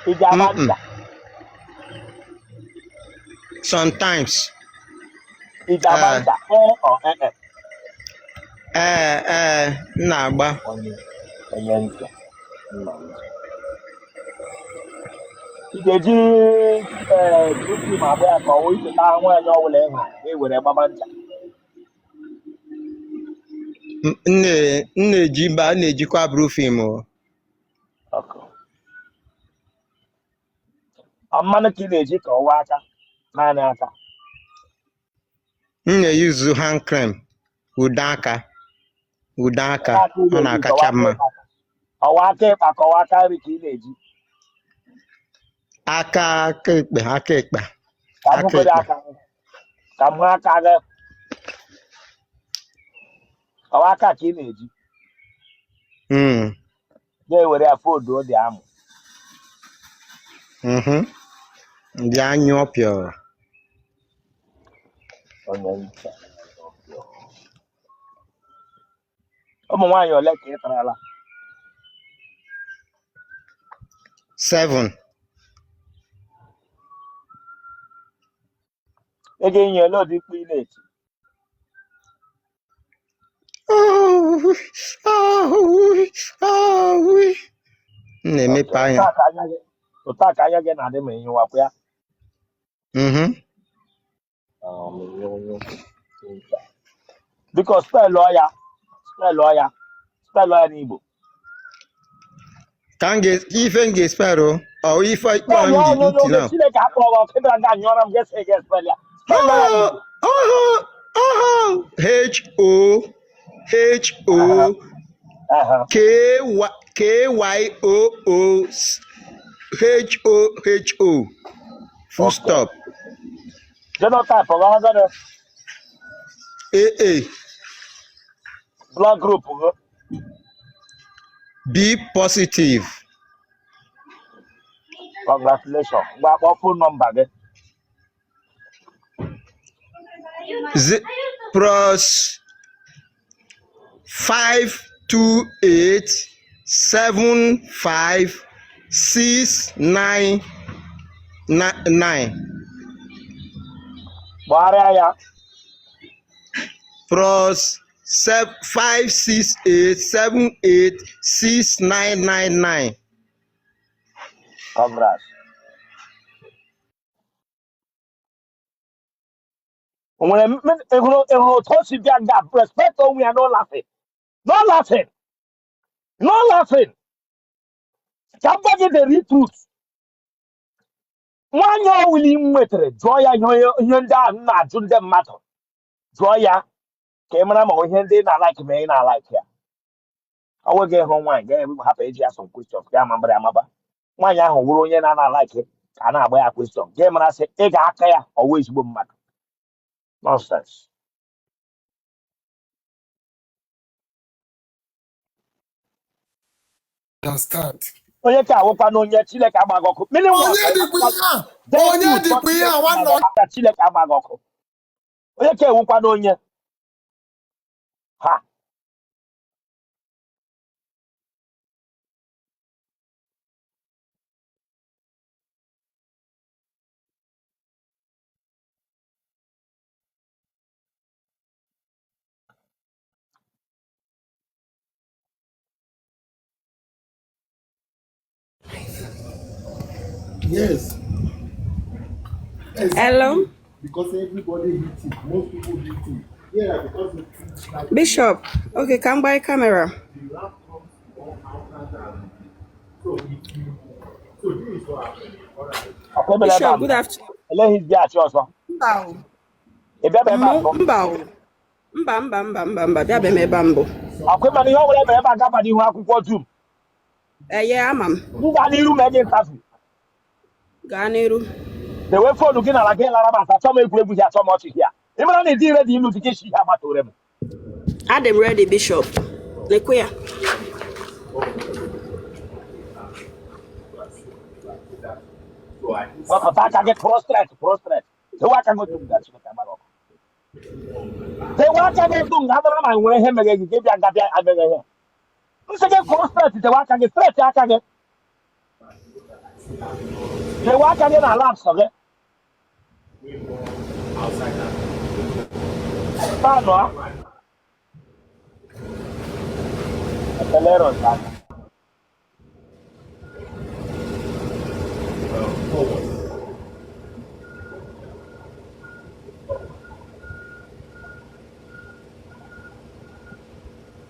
Iji agba Mm. ncha? Sometimes. Iji agba Ee. ncha? Ee ọ ee? Ee ee, m na-agba. Onye onye ncha nna ncha. Ị ga-eji ee perfume agba ya ka ọ wụ icheta nwaanyị ọbụla ị hụrụ ka e were gbaba ncha? M na-eji, mba, m na-ejikwa brufim o. Ọkụ. Ọ mmanụ ka ị na-eji ka ọwa aka, naanị aka? M na-eyuzu hand cream, ude aka, ude aka. Aka ị Ọ na-eji ka ọwa na-akacha aka mma. ịkpa, ọwa aka ịkpa ka ọwa aka nri ka ị na-eji? Aka aka ekpe, aka ekpe. Ka m Aka hụgodi ekpe. aka gị. Ka m hụ aka gị. Ọwa aka ka ị na-eji? Ga-ewere ya fodu dị amụ. Ndị anyụ pịọrọ. Onye ncha. Ụmụ nwaanyị ole ka ị tarala? 7. Ị ga-enye ole ụdị mkpu ị na-eti? M na-emepe anya. Otu a ka anya gị na-adị ma ị nyụwakwa ya? Mhm. Biko, spellụọ ya, spellụọ ya, spellụọ ya n'Igbo. Ka m ga ife m ga-espel o. Ọ ife ikpe Spellụọ m ya ji n'oge ntị na. Chineke akpọrọ ọkụ ịbịara nga anyụọra m gị sị gị spell ya. Spellụọ ya n'Igbo. H O H O K Y K Y O O H O H O. Full stop. Genotype gị ọ gịnị? A A. Blood group gị? B positive. Congratulations. Ngwa, kpọọ phone number gị. Z plus 528 7 5 6 9 9. Gbagharịa ya. Plus 5 6 8 7 8 6 9 9 9. Congrats. O nwere ịhụrụ otu o si bịa nga respect onwe ya? No laughing, no laughing, no laughing. Ka m gwa gị the real truth. Nwaanyị ọwụla ị nwetara, jụọ ya ihe ndị ahụ m na-ajụ ndị mmadụ. Jụọ ya ka ị mara ma ihe ndị ị na-alike ma ị na-alike ya. Ọ nweghị ịhụ nwaanyị ga hapụ eji ya some questions ga amabara amaba. Nwaanyị ahụ wụrụ onye na-ana alike ka a na-agba ya question, ga mara sị ị ga-aka ya ọwụ ezigbo mmadụ. Nonsense. Understand. Onye ka awụkwa na onye Chineke agbaghị ọkụ mmiri nwa. Onye dịkwa ihe a? Onye dịkwa ihe a nwanne ọ Aka Chineke agbaghị ọkụ. Onye ka ewukwa na onye ha. Yes. Hello, Exactly. Because everybody hit it. Most people hit it. Yeah, because it's like Bishop. Okay, come by camera. the rap comes more outer than so if you so this is what happened. All right. Ọkwa emela ebe a Bishop, good mbụ afternoon. eleghị bịaghachi ọzọ. Mba o. Ị bịaba ebe a Mụ mbụ? mba o. Mba mba mba mba mba bịabe m ebe a mbụ. Ọkwa ịma na ihe ọ bụla emere ebe a gaba n'ihu akwụkwọ dum. Eye ama m. M gaa n'iru ma gị interview. Gaa n'iru. Dewe phone gị n'ala gị lara m asa. Achọ m egwuregwu gị, achọ m ọchị gị a. Ị mara na ịdị ire dị ilu dị ka isi ihe agbatore m. Adị m ready, Bishop. Lekwe ya. Wepụta aka gị prostrate, prostrate. Dewe aka gị otu nga Chineke agbara ọkụ. Dewe aka gị otu nga amara ma nwere ihe mere gị gị bịa nga bịa ameghe ihe. Nsị gị prostrate, dewe aka gị straight, aka gị, dewe aka gị na laps gị. Fanụ a ekele rosa.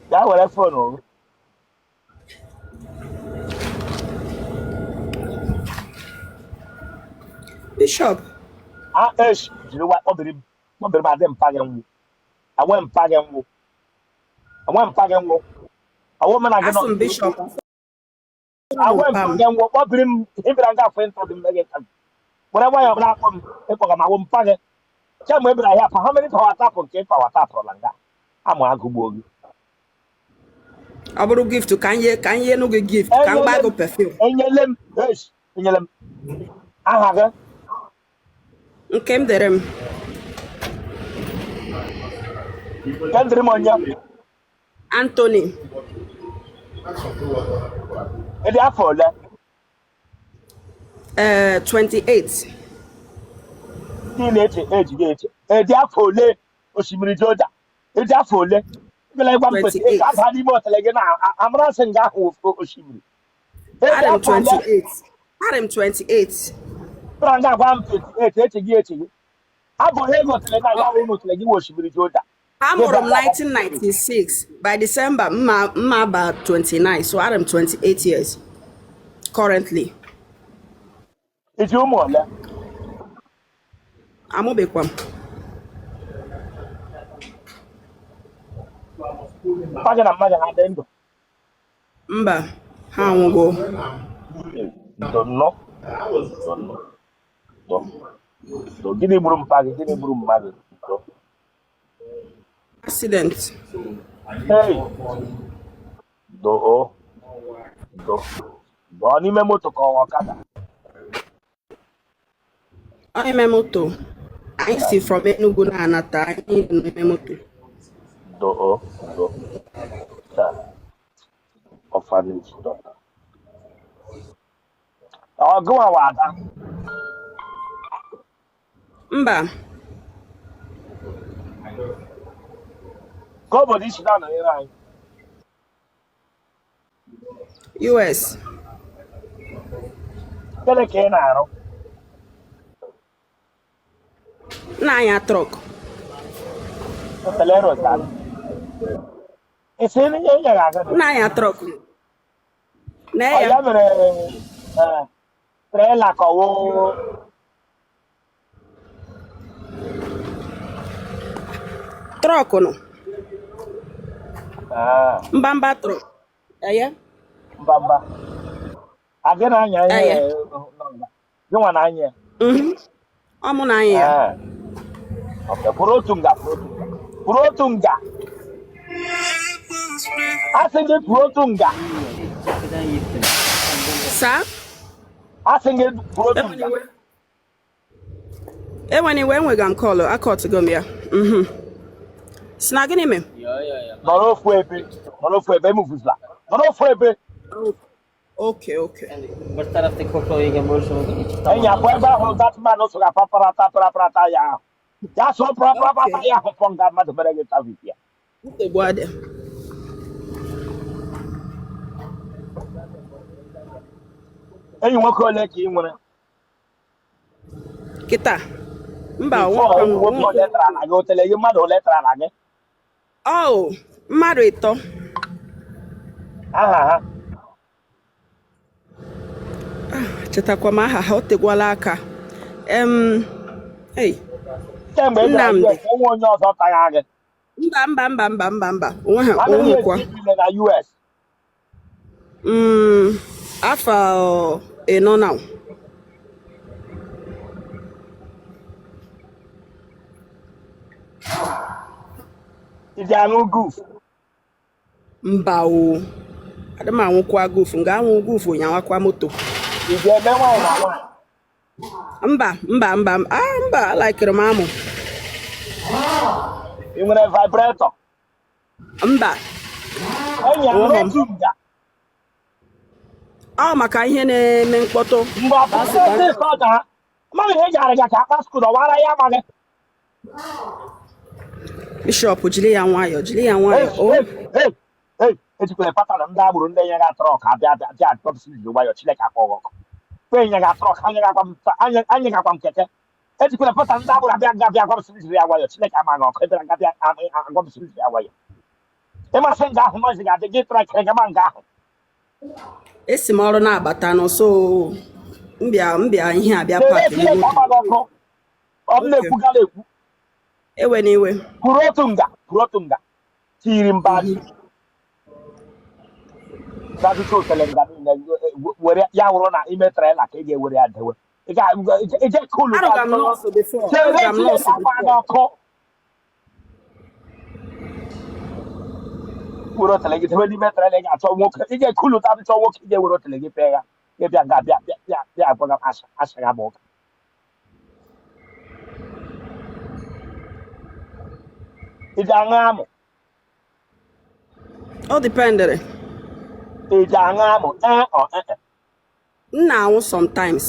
Bịa were phone. Bishop. A esh jiri wa kpọbiri m, kpọbiri m. Adị mpa gị nwụ, enwe mpa gị nwụ, enwe mpa gị nwụ, ọwụ m na gị nọ. Asụ m Bishop. Asụ m Enwe mpa mpa m. gị nwụ, kpọbiri m. Ịbịara nga afọ ịntọ dị mmeghe ka were nwayọọ na-akpọ m ịkpọga m awụ mpa gị kemgbe ị bịara ya pa. How many power tap nke power tapụrụla nga amụ agụgbuo gị? Ọ bụrụ gift ka m nye, ka m nye gị gift, ka m Enyele gbaa m gị perfume. Enyele m esh enyele m aha gị. Nke m dere m. Nke ndịrị m onye? Anthony. Ịdị afọ ole? Ee, 28. Ndị na-eche eji gị eche ịdị afọ ole? Osimiri Joda, ịdị afọ ole? Ịbịala ịgwa m kwesị 28. ka aba n'ime otele gị na amarasị nga ahụ osimiri. Ịdị Adị m afọ ole? 28. Adị m 28. Bịara nga agwa m 28. Eche gị, eche gị abụghị ego otele na ya wụ n'otele gị wụ osimiri Joda. A Gị mụrụ m bịa gwa m 1996. By December, mma mma ba 29. So adị m 28 years currently. Iji ụmụ ole? Amụbekwa m. Mpa gị na mma gị ha dị ndụ? Mba, ha anwụgo. Ndo nnọọ, ndo nnọọ, ndo ndo. Gịnị gburu mpa gị? Gịnị gburu mma gị? Ndo. Accident. Hey, ndo o, ndo ndo. Ọ n'ime moto ka ọ ọkada? Ọ ime moto. Anyị si from Enugu na-anata, anyị nọ n'ime moto. Ndo o, ndo. Taa, orphanage daughter. Ọ gụwa wa ada? Mba. Ka obodo isi na-anọnyere anyị? US. Gịnị ka ị na-arụ? Na-anya truck. Otele rosa. Ị sị na ihe nyere aga dị? Na-anya truck. Nee Ọ ya. ya mere trailer ka ọ wụ Truck nọ. Ah, Mbamba truck. Eye. mba mba. A gị na-anya ihe Eye. gị nwa na-anya ya. Ọ mụ na-anya ya. Ah. Okay, pụrụ otu nga, pụrụ otu nga. Pụrụ otu nga. A sị gị pụrụ otu nga. Saa. A sị gị pụrụ otu nga. Ewena iwe enwega m call akọtụgo m ya. Si na gịnị mee? Nọrọ ofu ebe. Nọrọ ofu ebe emuvuzila. Nọrọ ofu ebe. Okay, okay. Enyi akwa ebe ahụ that man so ga parata parata ya ahụ. Ya so parata ya ahụ pọ nga mmadụ mere gị tavi ya. Nsogbu adị. Enyi nwoke ole ka ị nwere? Kịta. Mba, Before, nwoke enyi nwoke ole tara na gị otele gị mmadụ ole tara na gị? Oh, mmadụ ịtọ. Aha ha. Chetakwa m aha ha, o tegwala aka. Hey, Kemgbe ị bịara Nnamdi. US, enwe onye ọzọ tara gị. Mba mba mba mba mba mba. Onwe ha How many years onwekwa. ka ị bile na US? Afọ ịnọ na. Ị ji aṅụ goof? Mba o. Adị m anwụkwa goof, nga anwụ goof nyawakwa moto. Ị ji eme nwaanyị na nwaanyị? Mba mba mba ah mba alaikiri m amụ. Ị nwere vibrator? Mba. Enyi ya Onwe m. otu nga. Ọ maka ihe na-eme mkpọtụ. Mgbe ọtụtụ ndị sọ na mmadụ ihe gara ga ka akpa skuul ọwara ya amaghị. Bishọp jiri ya nwayọọ, jiri ya nwayọọ. O Ejikwere patana ndị agboro ndị nye ga trọk abịa abịa abịa akpọpụsị ji nwayọọ Chineke akpọ gị ọkụ. Kwe nye ga trọk anya gakwa m keke. Ejikwere pata ndị agboro abịa nga abịa agwapụsị jiri ya nwayọọ Chineke amaghị ọkụ ebere nga abịa agwapụsị jiri ya nwayọọ. Ịmasị nga ahụ nọzi ga-adị gị tara kere gaba nga ahụ. Esi m ọrụ na-abata nọ so mbịa ihe abịa Chere paakị Chineke moto. amaghị ọkụ. Ọ m na-ekwu gara ekwu. Ewe n'iwe. Kwuru otu nga, kwuru otu nga. Tiri mba ji. Gajụcha otele nga niile were ya wụrụ na ime trela ka ị ga-ewere ya dewe. Ị ga kulu Arụga m nọọsụ before. Chere Arụga m Chineke nọọsụ amaghị before. ọkụ. Were otele gị dewe n'ime trela ị ga-achọ nwoke. Ị ga-ekulu ta chọọ nwoke ị ga-ewere otele gị pịa ya. Ị bịa nga bịa bịa bịa bịa agwa asha asha ya bụ ụka. Ị ji aṅụ amụ. Ọ dipendere. Ị ji aṅụ amụ. Ee ọ ee. M na-anwụ sometimes.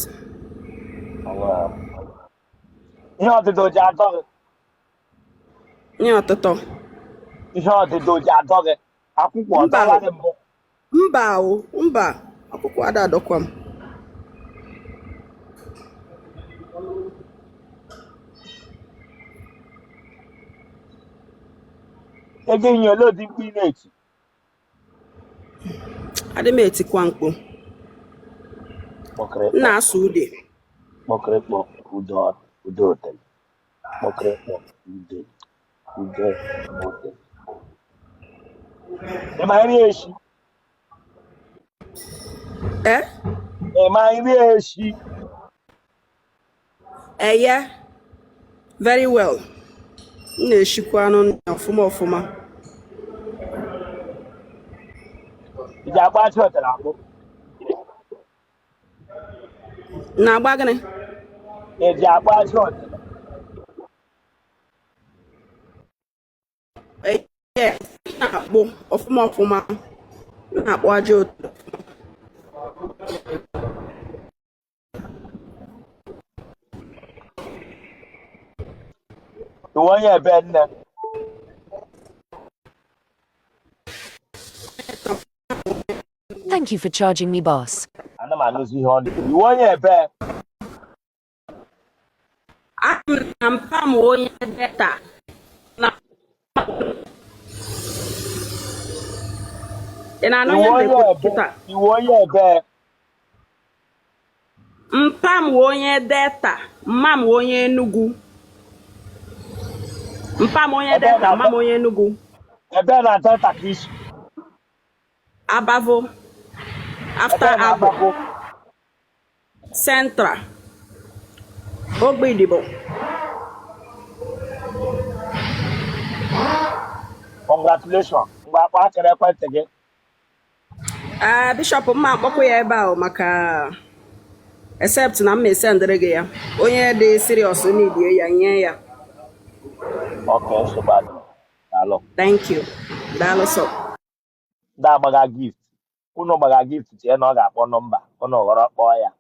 Ihe ọdịdọ ji adọ gị. Nye ọtụtụ. Ihe ọdịdọ ji adọ gị. Akwụkwọ Mba. ọdọla gị mbụ. Mba o, mba. Akwụkwọ ada adọkwa m. Ego inye ole ụdị mkpu ị na-eti. Adị m etikwa mkpu. M na-asụ ude. Kpọkịrịkpọ ude ude otele. Kpọkịrịkpọ ude ude otele. Ị ma nri eshi? Eh? Ị ma nri eshi? Eye. Very well. M na-eshikwa anụ ọfụma ọfụma. Ị ji akpụ achị otele akpụ? Na-agba gịnị? Ị ji akpụ achị otele? Eye. M na-akpụ ọfụma ọfụma. M na-akpụ aja otele. Ị wụ onye ebe nne? Thank you for charging me, boss. Ana m anụzi ihe ọ na-ekwu. Ị wụ onye ebe? Abụ m na mpa m onye Delta. Na Ị na-anụ Iwu ihe m onye na-ekwu ebe? kịta? Iwu onye ebe? Mpa m wụ onye Delta, mma m wụ onye Enugu. Mpa m onye Ebe Delta, na mma m onye Enugu. Ebe na Delta ka i si? Abavo, after Ebe na Abo, Abavo? Central, Ogbidibo. Congratulations. Ngwa, akpa akara ekwentị gị. Ee, Bishop, m ma akpọkwa ya ebe ahụ maka except na m ma esendịrị gị ya. Onye dị serious need ya, nye ya. Okay, nsogbu adịrọ. Daalụ. Thank you. Daalụ sọ. Ndị agbaga gift, unu gbaga gift, chee na ọ ga-akpọ nọmba unu ghọrọ kpọọ ya.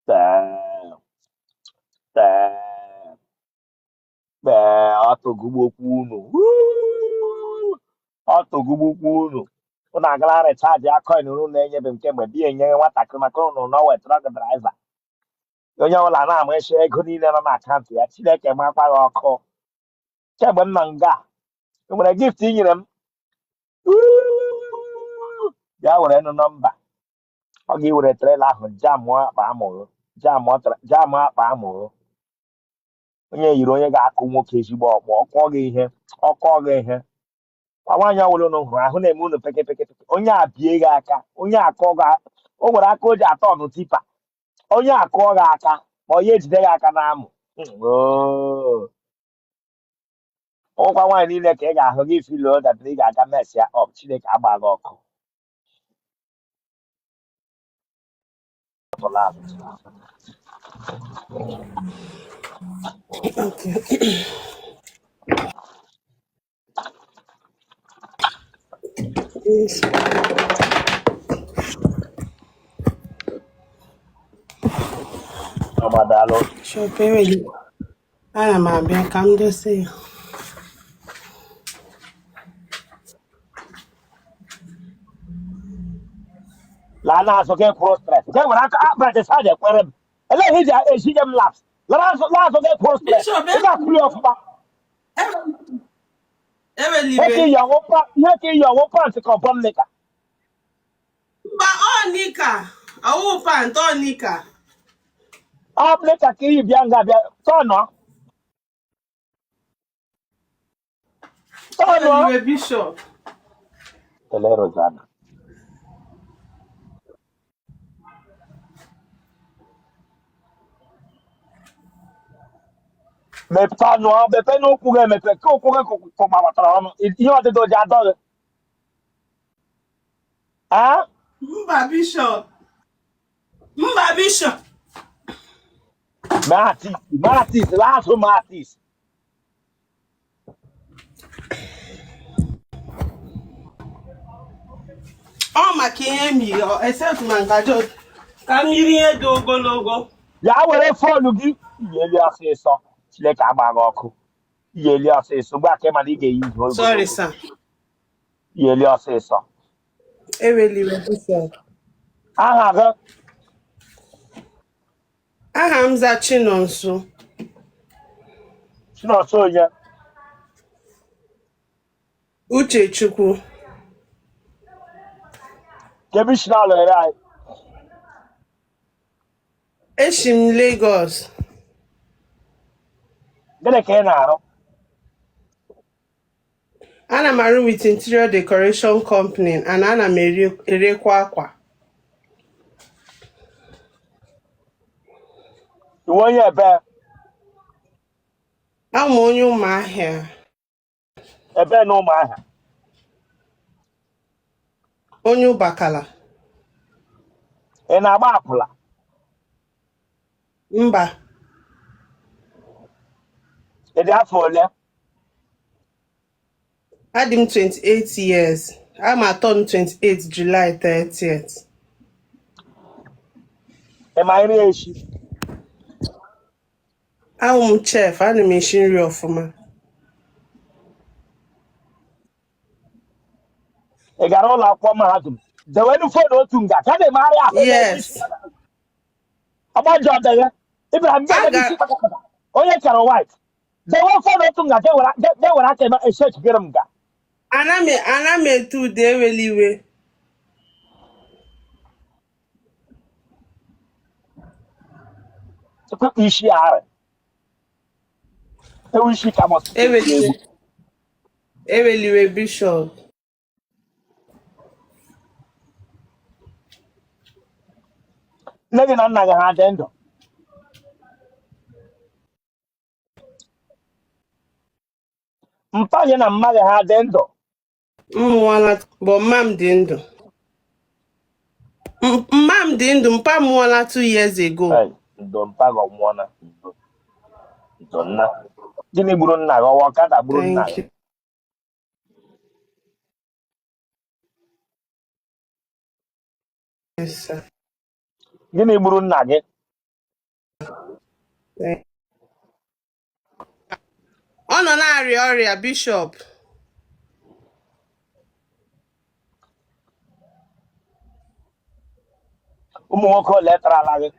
Tee, tee, kpee ọtụgụgbokwu unu. Wuu! Ọtụgụgbokwu unu. Unu agala recharge ya coin unu na-enyebe m kemgbe biya enye nwatakịrị maka unu nọ wee truck driver. Onye ọbụla na-ama isi ego niile nọ n'akaụntụ ya. Chineke makwa gị ọkụ. Kemgbe m nọ nga, e nwere gift i nyere m. Wuu! Bịa were nụ nọmba. Ọ ga-ewere trailer ahụ jamụọ akpa amụrụ, jamụọ akpa amụrụ. Onye yiri onye ga-akụ nwoke ezigbo ọkpọ, ọkụọ gị ihe, ọkụọ gị ihe. Kwa nwaanyị ọbụla unu hụrụ ahụ na-eme unu peke peke peke, onye a bie gị aka, onye akụọ gị, o nwere aka o ji atọ ọnụ tipper, onye akụọ gị aka ma onye ejide gị aka n'amụ. Oo. Ọkwa nwaanyị niile ka ị ga-ahụ gị feel that ị ga-aga mess ya up. Chineke agba gị ọkụ. Tụla azụ. Okay. Yes. Ọmadalụ. Bishop, enweghị. Ana m abịa ka m dosie ya. Laa n'azụ gị, kwụrụ straight. Gị nwere aka akpa sa ekwere m. Elee ihe iji esi m laps? Laa azụ, laa azụ gị, kwụrụ straight. Bishop, Ị ga-akwụli ọfụma. Ewela Ihe ka iwe. iyi ọwụ ihe ka iyi ọwụ pant ka ọ bọm knicker? Mba, ọ knicker. Ọwụ pant, ọ knicker. Ọ knicker ka iyi bịa nga bịa tọnụọ. Tọnụọ. Ewela iwe, Bishop. Tele Rosanna. Mepee ọnụ, mepee n'ụkwụ gị, emepe ka ụkwụ gị kụgbawatara ọnụ. Ihe ọdịdọ ji adọ gị. Ah? Mba, Bishop. Mba, Bishop. Mee artist, mee artist, laa azụ, mee artist. Ọ maka ihe m yiri, except ma ngaji ka m yiri ihe dị ogologo. Ya were phone gị iyi eli ọsịsọ. Chineke agba gị ọkụ. Iyi eli ọsịsọ. Ugbu a ka ị ma na ị ga-eyi ihe Sorry, ogologo. sir. Iyi eli ọsịsọ. Ewela iwe, Bishop. Aha gị? Aha m za Chinonso. Chinonso onye? Uchechukwu. Kebe isi na alụgharị anyị? Eshi m Lagos. Gịnị ka ị na-arụ? Ana m arụ with interior decoration company and ana m erekwa akwa. Iwe onye ebe? Abụ m onye Ụmụahịa. Ebe na Ụmụahịa? Onye Ụbakala. Ị na-agba akwụla? Mba. Ị dị afọ ole? Adị m 28 years. I'm turn 28 July 30th. Ị ma nri echi? Awụ m chef, ana m esi nri ọfụma. Ị gara ụlọ akwụkwọ mahadum? Dewenu phone otu nga ka na-emegharị ahụ na-eme isi. Yes. Ọgbajọ ọdịghị Ibrahim ga-eme Aga isi kpakakpaka. Onye kere white, dewe phone otu nga, ga were aka eme eshekigere m nga. Ana m ete ude, ewela iwe. Tupu isi ara ewu isi ka mosquito egbu Eweliwe egbu. eweliwe Bishop. Nne gị na nna gị ha dị ndụ? Mpa gị na mma gị ha dị ndụ? M nwụọla but mma m dị ndụ. Mma m dị ndụ, mpa m nwụọla 2 years ago. Ei, ndo mpa gị ọ nwụọna? Ndo, ndo nna. Gịnị gburu nna gị? Ọwa ọkada gburu nna Thank gị? you, sir. Gịnị gburu nna gị? Ọ nọ na-arịa ọrịa, Bishop. Ụmụ nwoke ole tarala gị?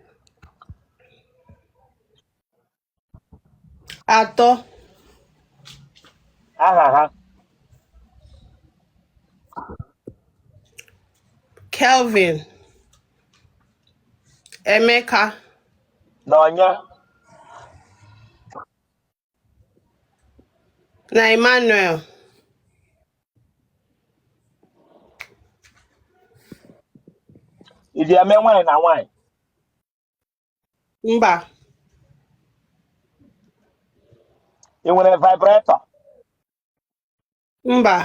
Atọ. Aha ha? Kelvin, Emeka. Na onye? Na Emmanuel. Ị ji eme nwaanyị na nwaanyị? Mba. Ị nwere vibrator? Mba.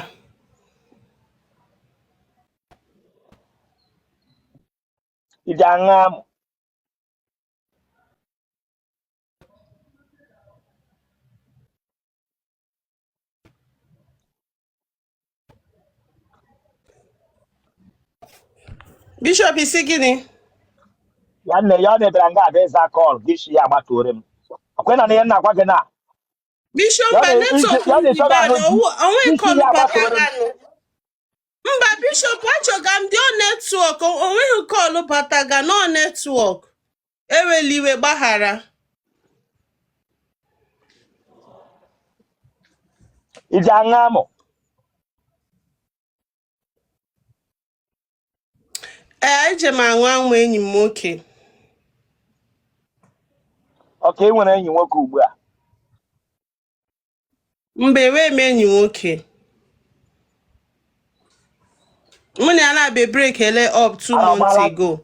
Ị ji aṅụ amụ? Bishop, ị sị gịnị? Ya nne ya ọ na-ebịara nga abịa ịza call gị shi ya agbatuore m. Ọkwa na ihe m na-agwa gị na Bishop, ya mba, na network ya m na dị ịchọghị bad. ahụ di Onwe gị shi call ya agbatuore m. bataganụ. Mba, Bishop, achọga m dị ọ network. Onweghị call bataga nọ network. Ewela iwe, gbaghara. Ị ji aṅụ amụ? Ee, eje m aṅụ amụ enyi m nwoke. Okay, ị nwere enyi nwoke ugbu a? Mba, enweghị m enyi nwoke. Mụ na ya na-abịa break ele up 2 Ara months ọgbala ago.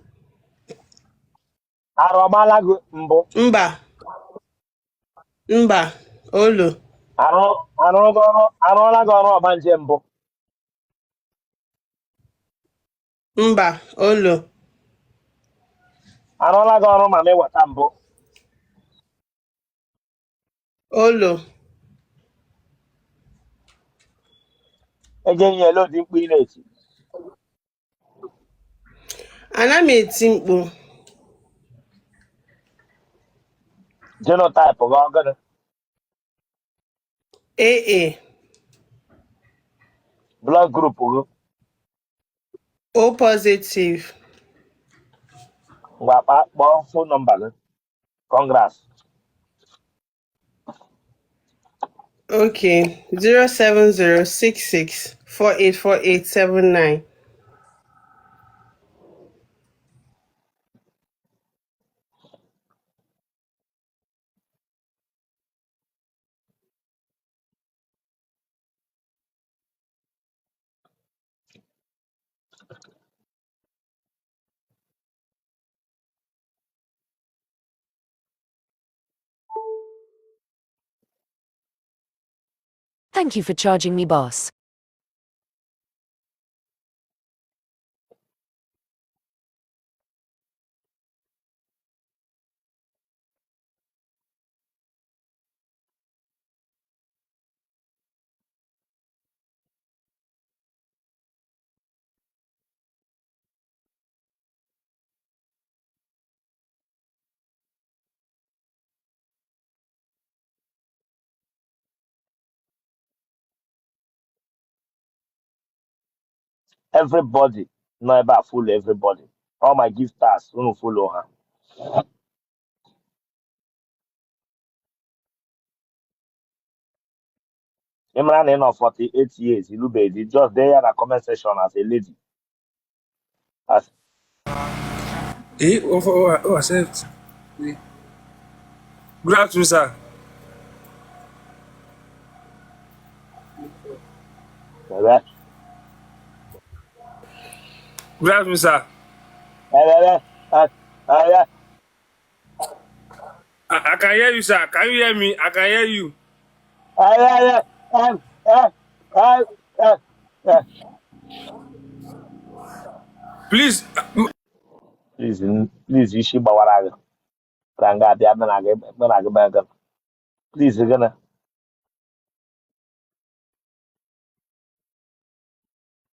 Ara ọgbala gị mbụ? Mba, mba, olo. Arụ arụrụ gị ọrụ arụọla gị ọrụ ọgbanje mbụ? Mba, olo. Arụọla gị ọrụ mami wata mbụ? Olo. Ego enyi ele ụdị mkpu ị na-eti? Ana m eti mkpu. Genotype gị ọ gịnị? AA. Blood group gị? O positive. Ngwa kpọọ phone number gị. Congrats. Okay, 07066484879. Thank you for charging me, boss. Everybody nọ ebe a, follow everybody. All my gifters, unu follow ha. Ị mara na ị nọ 48 years ịlụbeghị di, just dee ya na comment section as a lady. As Eh, o accept. Oui. Good afternoon, sir. Ebe, Good afternoon, sir. ebe, ebe, ebe, I can hear you, sir. Can you hear me? I can hear you. ebe, ebe, ebe, ebe, ebe. Please, Please, please, isi gbawara gị. Bịara nga abịa mụ na gị mee gịnị? Please, gịnị?